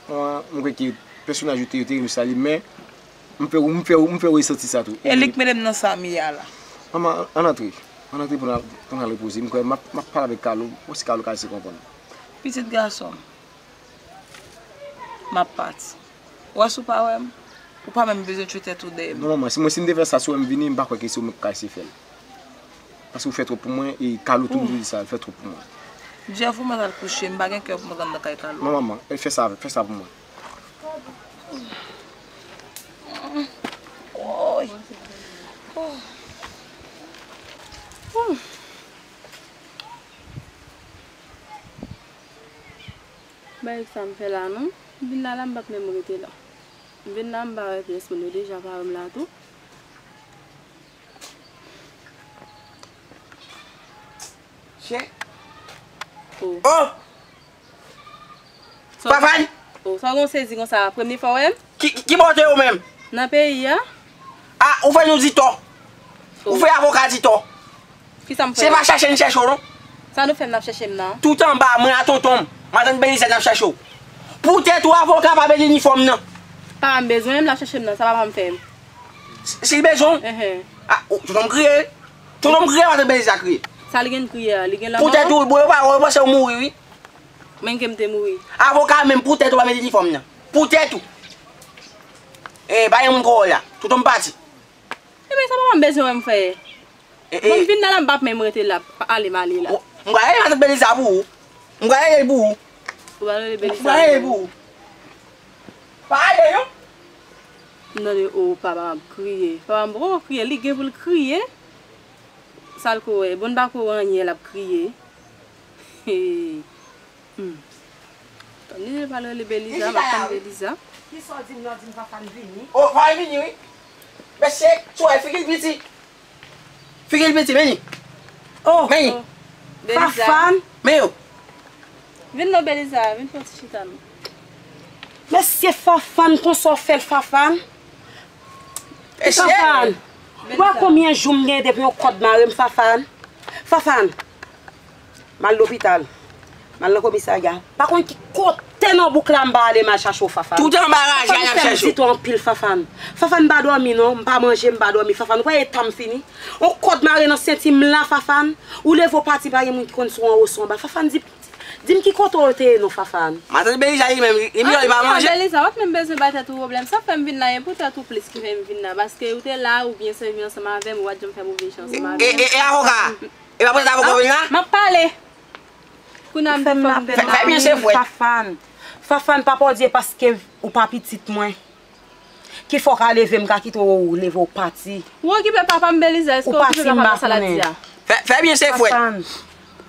Mwen, mwen kwè ke pèsonaj yo te, yo te renmen sa li, men m fè, m fè, m fè w resanti sa tou. E li k mete m nan sa m ye a la. Manman, ann antre. Ann antre pou n al, pou n al repoze. M kwè m ap, m ap pale avèk Kalo, pou si Kalo ka eseye konprann. Pitit gason m, m ap pati. Ou wè si w pa wè m, ou pa menm bezwen tchwe tèt ou dèyè m. Non, manman, si mwen, si m te fè sa, si w wè m vini, m pa kwè ke se ou menm ki ka eseye fè l. Paske ou fè twòp pou mwen, e Kalo tou m di sa, l fè twòp pou mwen. Jeff, ou mèt al kouche, m pa gen kè pou mwen t anndan kay Kalo. Non, manman, e fè sa, fè sa pou mwen. Woy. Bagay sa m fè la non. M vin la, la m p ap menm rete la. M vin la, m pa wè pyès moun, yo deja pa wè m la tou. Chè. Oh! Oh! Sa w Fafan! Oh, sa w gon sezi konsa, premye fwa w wè m? Ki, ki, ki bò w te ye ou menm? Nan peyi a. Ah, ou fè nou di tò. Ou fè avoka di tò. Kisa m fè? Se pa chèche n chèche w non. Sa nou fè m n ap chèche m nan? Tout anba, mwen a tonton m, matant Beliza n ap chèche w. Poutèt ou avoka pa mete inifòm nan. Papa m bezwen m, l ap chèche m nan, sa papa m fè m? Si l bezwen w? Enhen. Ah, oh, tonton m kriye. Tonton m kriye, matant Beliza kriye. Sa li gen kriye a, li gen lanmò? Poutèt ou, bon, yo pa, yo panse ou mouri wi. Menm ke m te mouri. Avoka menm poutèt ou pa mete inifòm nan. Poutèt ou. Eh, pa gen moun ko la. Tonton m pati. Ebyen sa papa m bezwen wè m fè. Eh, eh. Bon, m vin nan la, m p ap menm rete la, pa ale m ale la. Oh, m pral rele matant Beliza pou ou. M pral rele l pou ou. Ou pral rele Beliza pou ou. M pral rele l pou ou. Pa ale non. M tande, oh, papa m ap kriye. Papa m poko kriye, li gen pou l kriye. Sa l ko wè, bon, l pa ko wè anyen, l ap kriye. Hmm. Tann li pral rele Beliza, m ap tann Beliza. Kisa w di m nan, di m Fafan vini? Oh, Fafan vini wi. Mesye, sou wè figi l piti. Figi l piti, men li. Oh, men li. Oh. Beliza. Fafan. Men yo. Vin non Beliza, vin fè yon ti chita non. Mesye Fafan, konsa w fè l Fafan? Mesye. Fafan, ou wè konbyen jou m gen depi yon kòd mare m Fafan? Fafan, m al lopital, m al nan komisarya. Pa konn ki kote nan bouk la m pa ale m al chache w Fafan. Tout anba raje a n ap chache w. Fafan, ou fè m di tò anpil Fafan. Fafan, m pa dòmi non, m pa manje, m pa dòmi Fafan. Ou kwè eta m fini? Yon kòd mare nan senti m la Fafan. Ou leve w pati pa gen moun ki konn si w anwo si w anba. Fafan, di Di m ki kote w te ye non Fafan? Matant Beliza li menm, li, li miyò li pa manje. Beliza, w ap menm bezwen bay tèt ou pwoblèm. Sa fè m vin la, e poutèt ou plis ki fè m vin la. Paske ou te la, ou byen sèvi ansanm avè m, ou pa t janm fè move jan ansanm avè m. E, e, e avoka? E pa poutèt avoka w vin la? M ap pale. Kounye a m te fè m vin la. Fè byen se fwèt. Fafan. Fafan, papa w di e paske ou pa pitit mwen. Ki fè w ka leve m ka kite w leve w pati. Ou okipe papa m Beliza, èske w okipe papa m nan sa l ap di a? Fè, fè byen se fwèt. Fafan,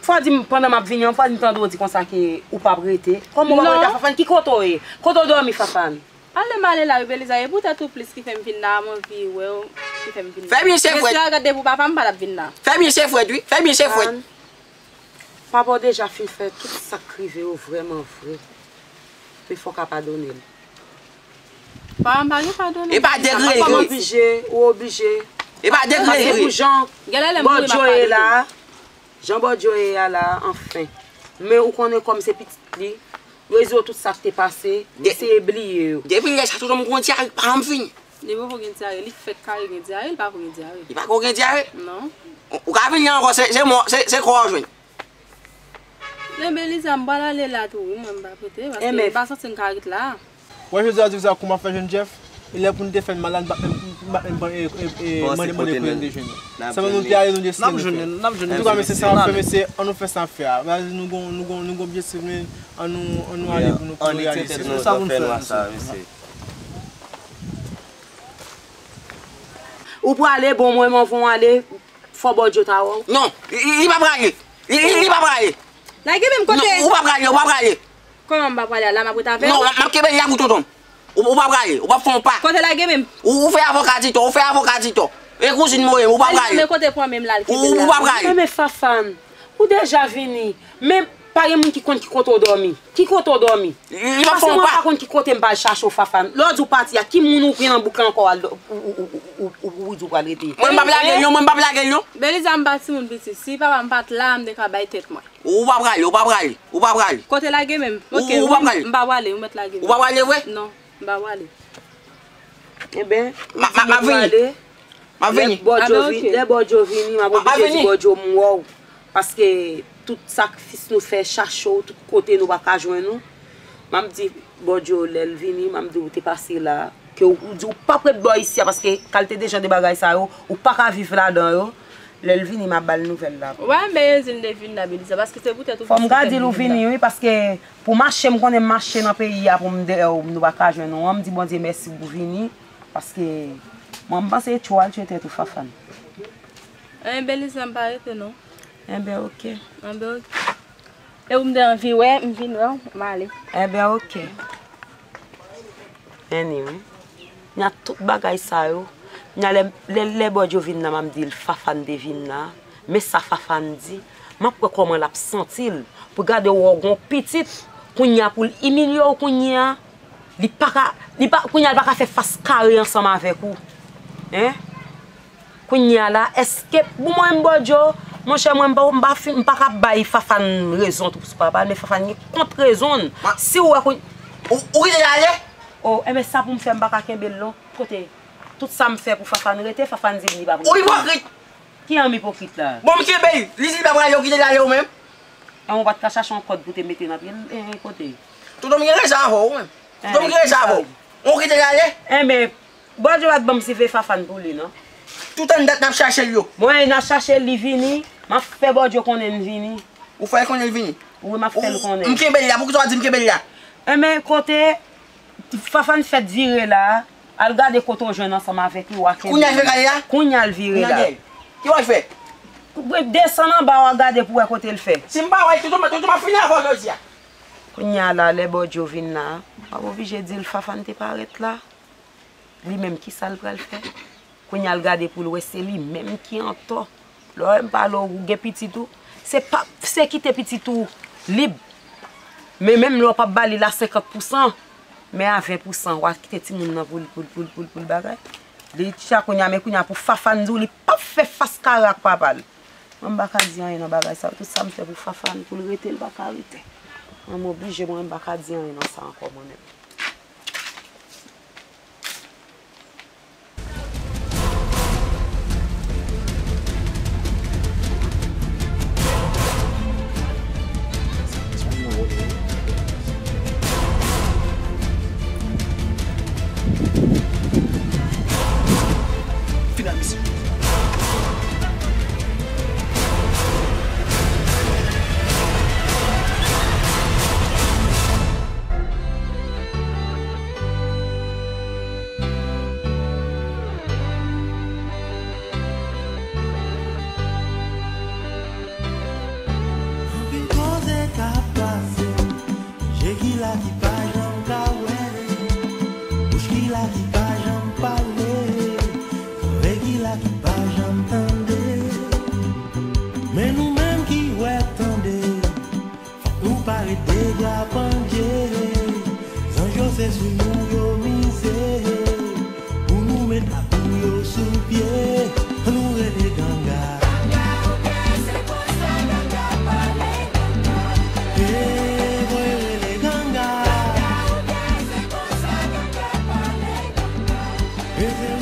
fò di m pandan m ap vini an, fò di m tande w di konsa ke ou p ap rete. Kòman w p ap rete a Fafan? Ki kote w ye? Kote w dòmi Fafan? Ale m ale la wi Beliza, e poutèt ou plis ki fè m vin la, m anvi wè w, ki fè m vin la. Fè byen se fwèt. Mesye a gade pou papa m pa t ap vin la. Fè byen se fwèt wi, fè byen se fwèt. Papa w deja fin fè tout sa k rive yo vrèman vre. Men fò w ka padone l. Papa m pa gen padone. E pa degrè li. Ou oblije, ou oblije. E pa degrè li. Paske pou jan Bòdyo ye la, jan Bòdyo ye a la, anfen. Men ou konnen kòm se pitit li, yo di w tout sa k te pase, li eseye bliye yo. Depi lè sa tonton m gon dyare pa janm fini. Li poko gen dyare, li fèk kare gen dyare, li pa ko gen dyare. Li pa ko gen dyare? Non. Ou, ou ka vini ankò, se, se mò, se, se kò w jwenn. Men Beliza, m pral ale la tou wi, mwen m pa prete, paske m pa santi m ka ret la. Wè jodi a, jodi a, kouman fè jwenn Jeff? E lè pou n te fè n malad, m pa t menm, m pa t menm, e, e, e, mande, mande pou n te jwenn li. Sèlman nou te ale, nou deside nou fè. N ap jwenn li, n ap jwenn li. Antouka, mesye, sa n ap fè, mesye, ann nou fè sa n ap fè a. Ann nou gon, nou gon, nou gon objektif, men ann nou, ann nou ale pou nou, pou nou reyalize. Se sa pou n fè, mesye. Ou prale, bon, mwen, mwen, mwen ale, fò Bòdyo ta wè w. Non, li, li, li pa prale. Li, li, li pa prale. Lage men m kote. Non, ou pa prale, ou pa prale. Kòman m pa prale a? La m ap ret avè w? Non, m ap kenbe l la pou tonton m. Ou, ou pa prale, ou p ap fè yon pa. Kote lage men m? Ou, ou fè avoka di tò, ou fè avoka di tò. E kouzin mwen, ou pa prale. Men kote pran men m la, l kenbe l la. Ou, ou pa prale. Men, men Fafan, ou deja vini. Men Pa gen moun ki konn ki kote w dòmi. Ki kote w dòmi? Li pa fè yon pa. Paske mwen pa konn ki kote m pral chache w, Fafane. Lè w di w pati a, ki moun ou gen nan bouk la ankò ou, ou, ou di w pral rete? Mwen m p ap lage l non, mwen m p ap lage l non. Beliza, m pa timoun piti. Si papa m pa t la, m te ka bay tèt mwen. Ou pa prale, ou pa prale, ou pa prale. Kote lage menm? Ok, ou pa prale. M pa prale, ou mèt lage. Ou pa prale vre? Non, m pa prale. Enben, m ap vini. M ap vini. Lè Bòdyo vini, m ap oblije di Bòdyo m wè w. Paske tout sakrifis nou fè, chache w tout kote nou pa ka jwenn ou. M ap di Bòdyo lè l vini, m ap di w te pase la. Ke w, ou di w p ap ret bò isi a, paske kalite de jan de bagay sa yo, ou pa ka viv ladan yo. Lè l vini, m ap ba l nouvèl la. Wè, men yo di l te vin la, Beliza, paske se poutèt ou. Fò m ka di l ou vini, wi, paske pou mache, m konnen m mache nan peyi a pou m dèyè w, nou pa ka jwenn ou an, m di Bondye mèsi pou vini, paske mwen, m panse tchou al tchwe tèt ou, Fafane. Enben, Beliza, m pa rete non. Enben, ok. Enben, ok. E ou m te anvi wè, m vin wè w, m ale. Enben, ok. Anyway, nya tout bagay sa yo, nya lè, lè, lè Bòdyo vin nan, m ap di l Fafane te vin nan, men sa Fafane di, m ap wè kòman l ap santi l, pou gade w wè w gon pitit, kounye a pou l imilye w kounye a, li pa ka, li pa, kounye a l pa ka fè fas kare ansanm avèk ou. Hein? Kounye a la, èske, pou mwen menm Bòdyo, monchè, mwen m pa, m pa fin, m pa ka bay Fafane rezon tou sou papa l, men Fafane gen kont rezon l. Si w wè kounye. Ou, ou kite l ale? O, enben sa pou m fè, m pa ka kenbe l non. Kote, tout sa m fè pou Fafane rete, Fafane di m li pa pou. Ou ipokrit! Ki an m ipokrit la? Bon, m kenbe l, li di li pa prale, ou kite l ale ou menm? An, ou pa t ka chache yon kòd pou te mete nan pye l, e, e, kote? Toutan m gen rezon avè w menm. Toutan m gen rezon avè w. Ou kite l ale? Enben, Bòdyo pa t ban m sive Fafane pou li non. Toutan dat n ap chache l yo. Mwen, n ap chache l, li vini. M ap fè Bòdyo konnen n vini. Ou fè l konnen l vini? Wi, m ap fè l konnen. M kenbe l la, poukisa w pa di m kenbe l la? Enben, kote Fafane fèt vire la, al gade kote w jwenn ansanm avèk li, w a kenbe l. Kounye a l vire ale la? Kounye a l vire la. Kounye a l. Ki w al fè? Desann anba, w a gade pou w wè kote l fè. Si m pa wè l, toutan, toutan m ap fini avè w jodi a. Kounye a la, lè Bòdyo vin la, w ap oblije di l Fafane te parèt la. Li menm, kisa l pral fè? Kounye a l gade pou l wè se li menm ki antò. Lè w wè m pale w, ou gen pitit ou, se pa, se kite pitit ou lib. Men menm lè w p ap ba li la senkant pousan, men a ven pousan, w a kite timoun nan pou l, pou l, pou l, pou l, pou l bagay. Li chita kounye a, men kounye a pou Fafane di w, li p ap fè fas kare ak papa l. Mwen m pa ka di anyen nan bagay sa yo. Tout sa m fè pou Fafane, pou l rete, l pa ka rete. Mwen m oblije, mwen m pa ka di anyen nan sa ankò, mwen menm. Fin ak misye. Anpil koze k ap pase, je ki la ki pa janm ka wè, bouch ki la ki pa janm pale, zòrèy ki la ki pa janm tande. Men nou menm ki wè, tande, fòk nou pa ret de bra pandye. Zanj yo se sou nou yo mize, pou nou met lakou yo sou pye. Ann nou rele ganga. E, voye rele ganga. E se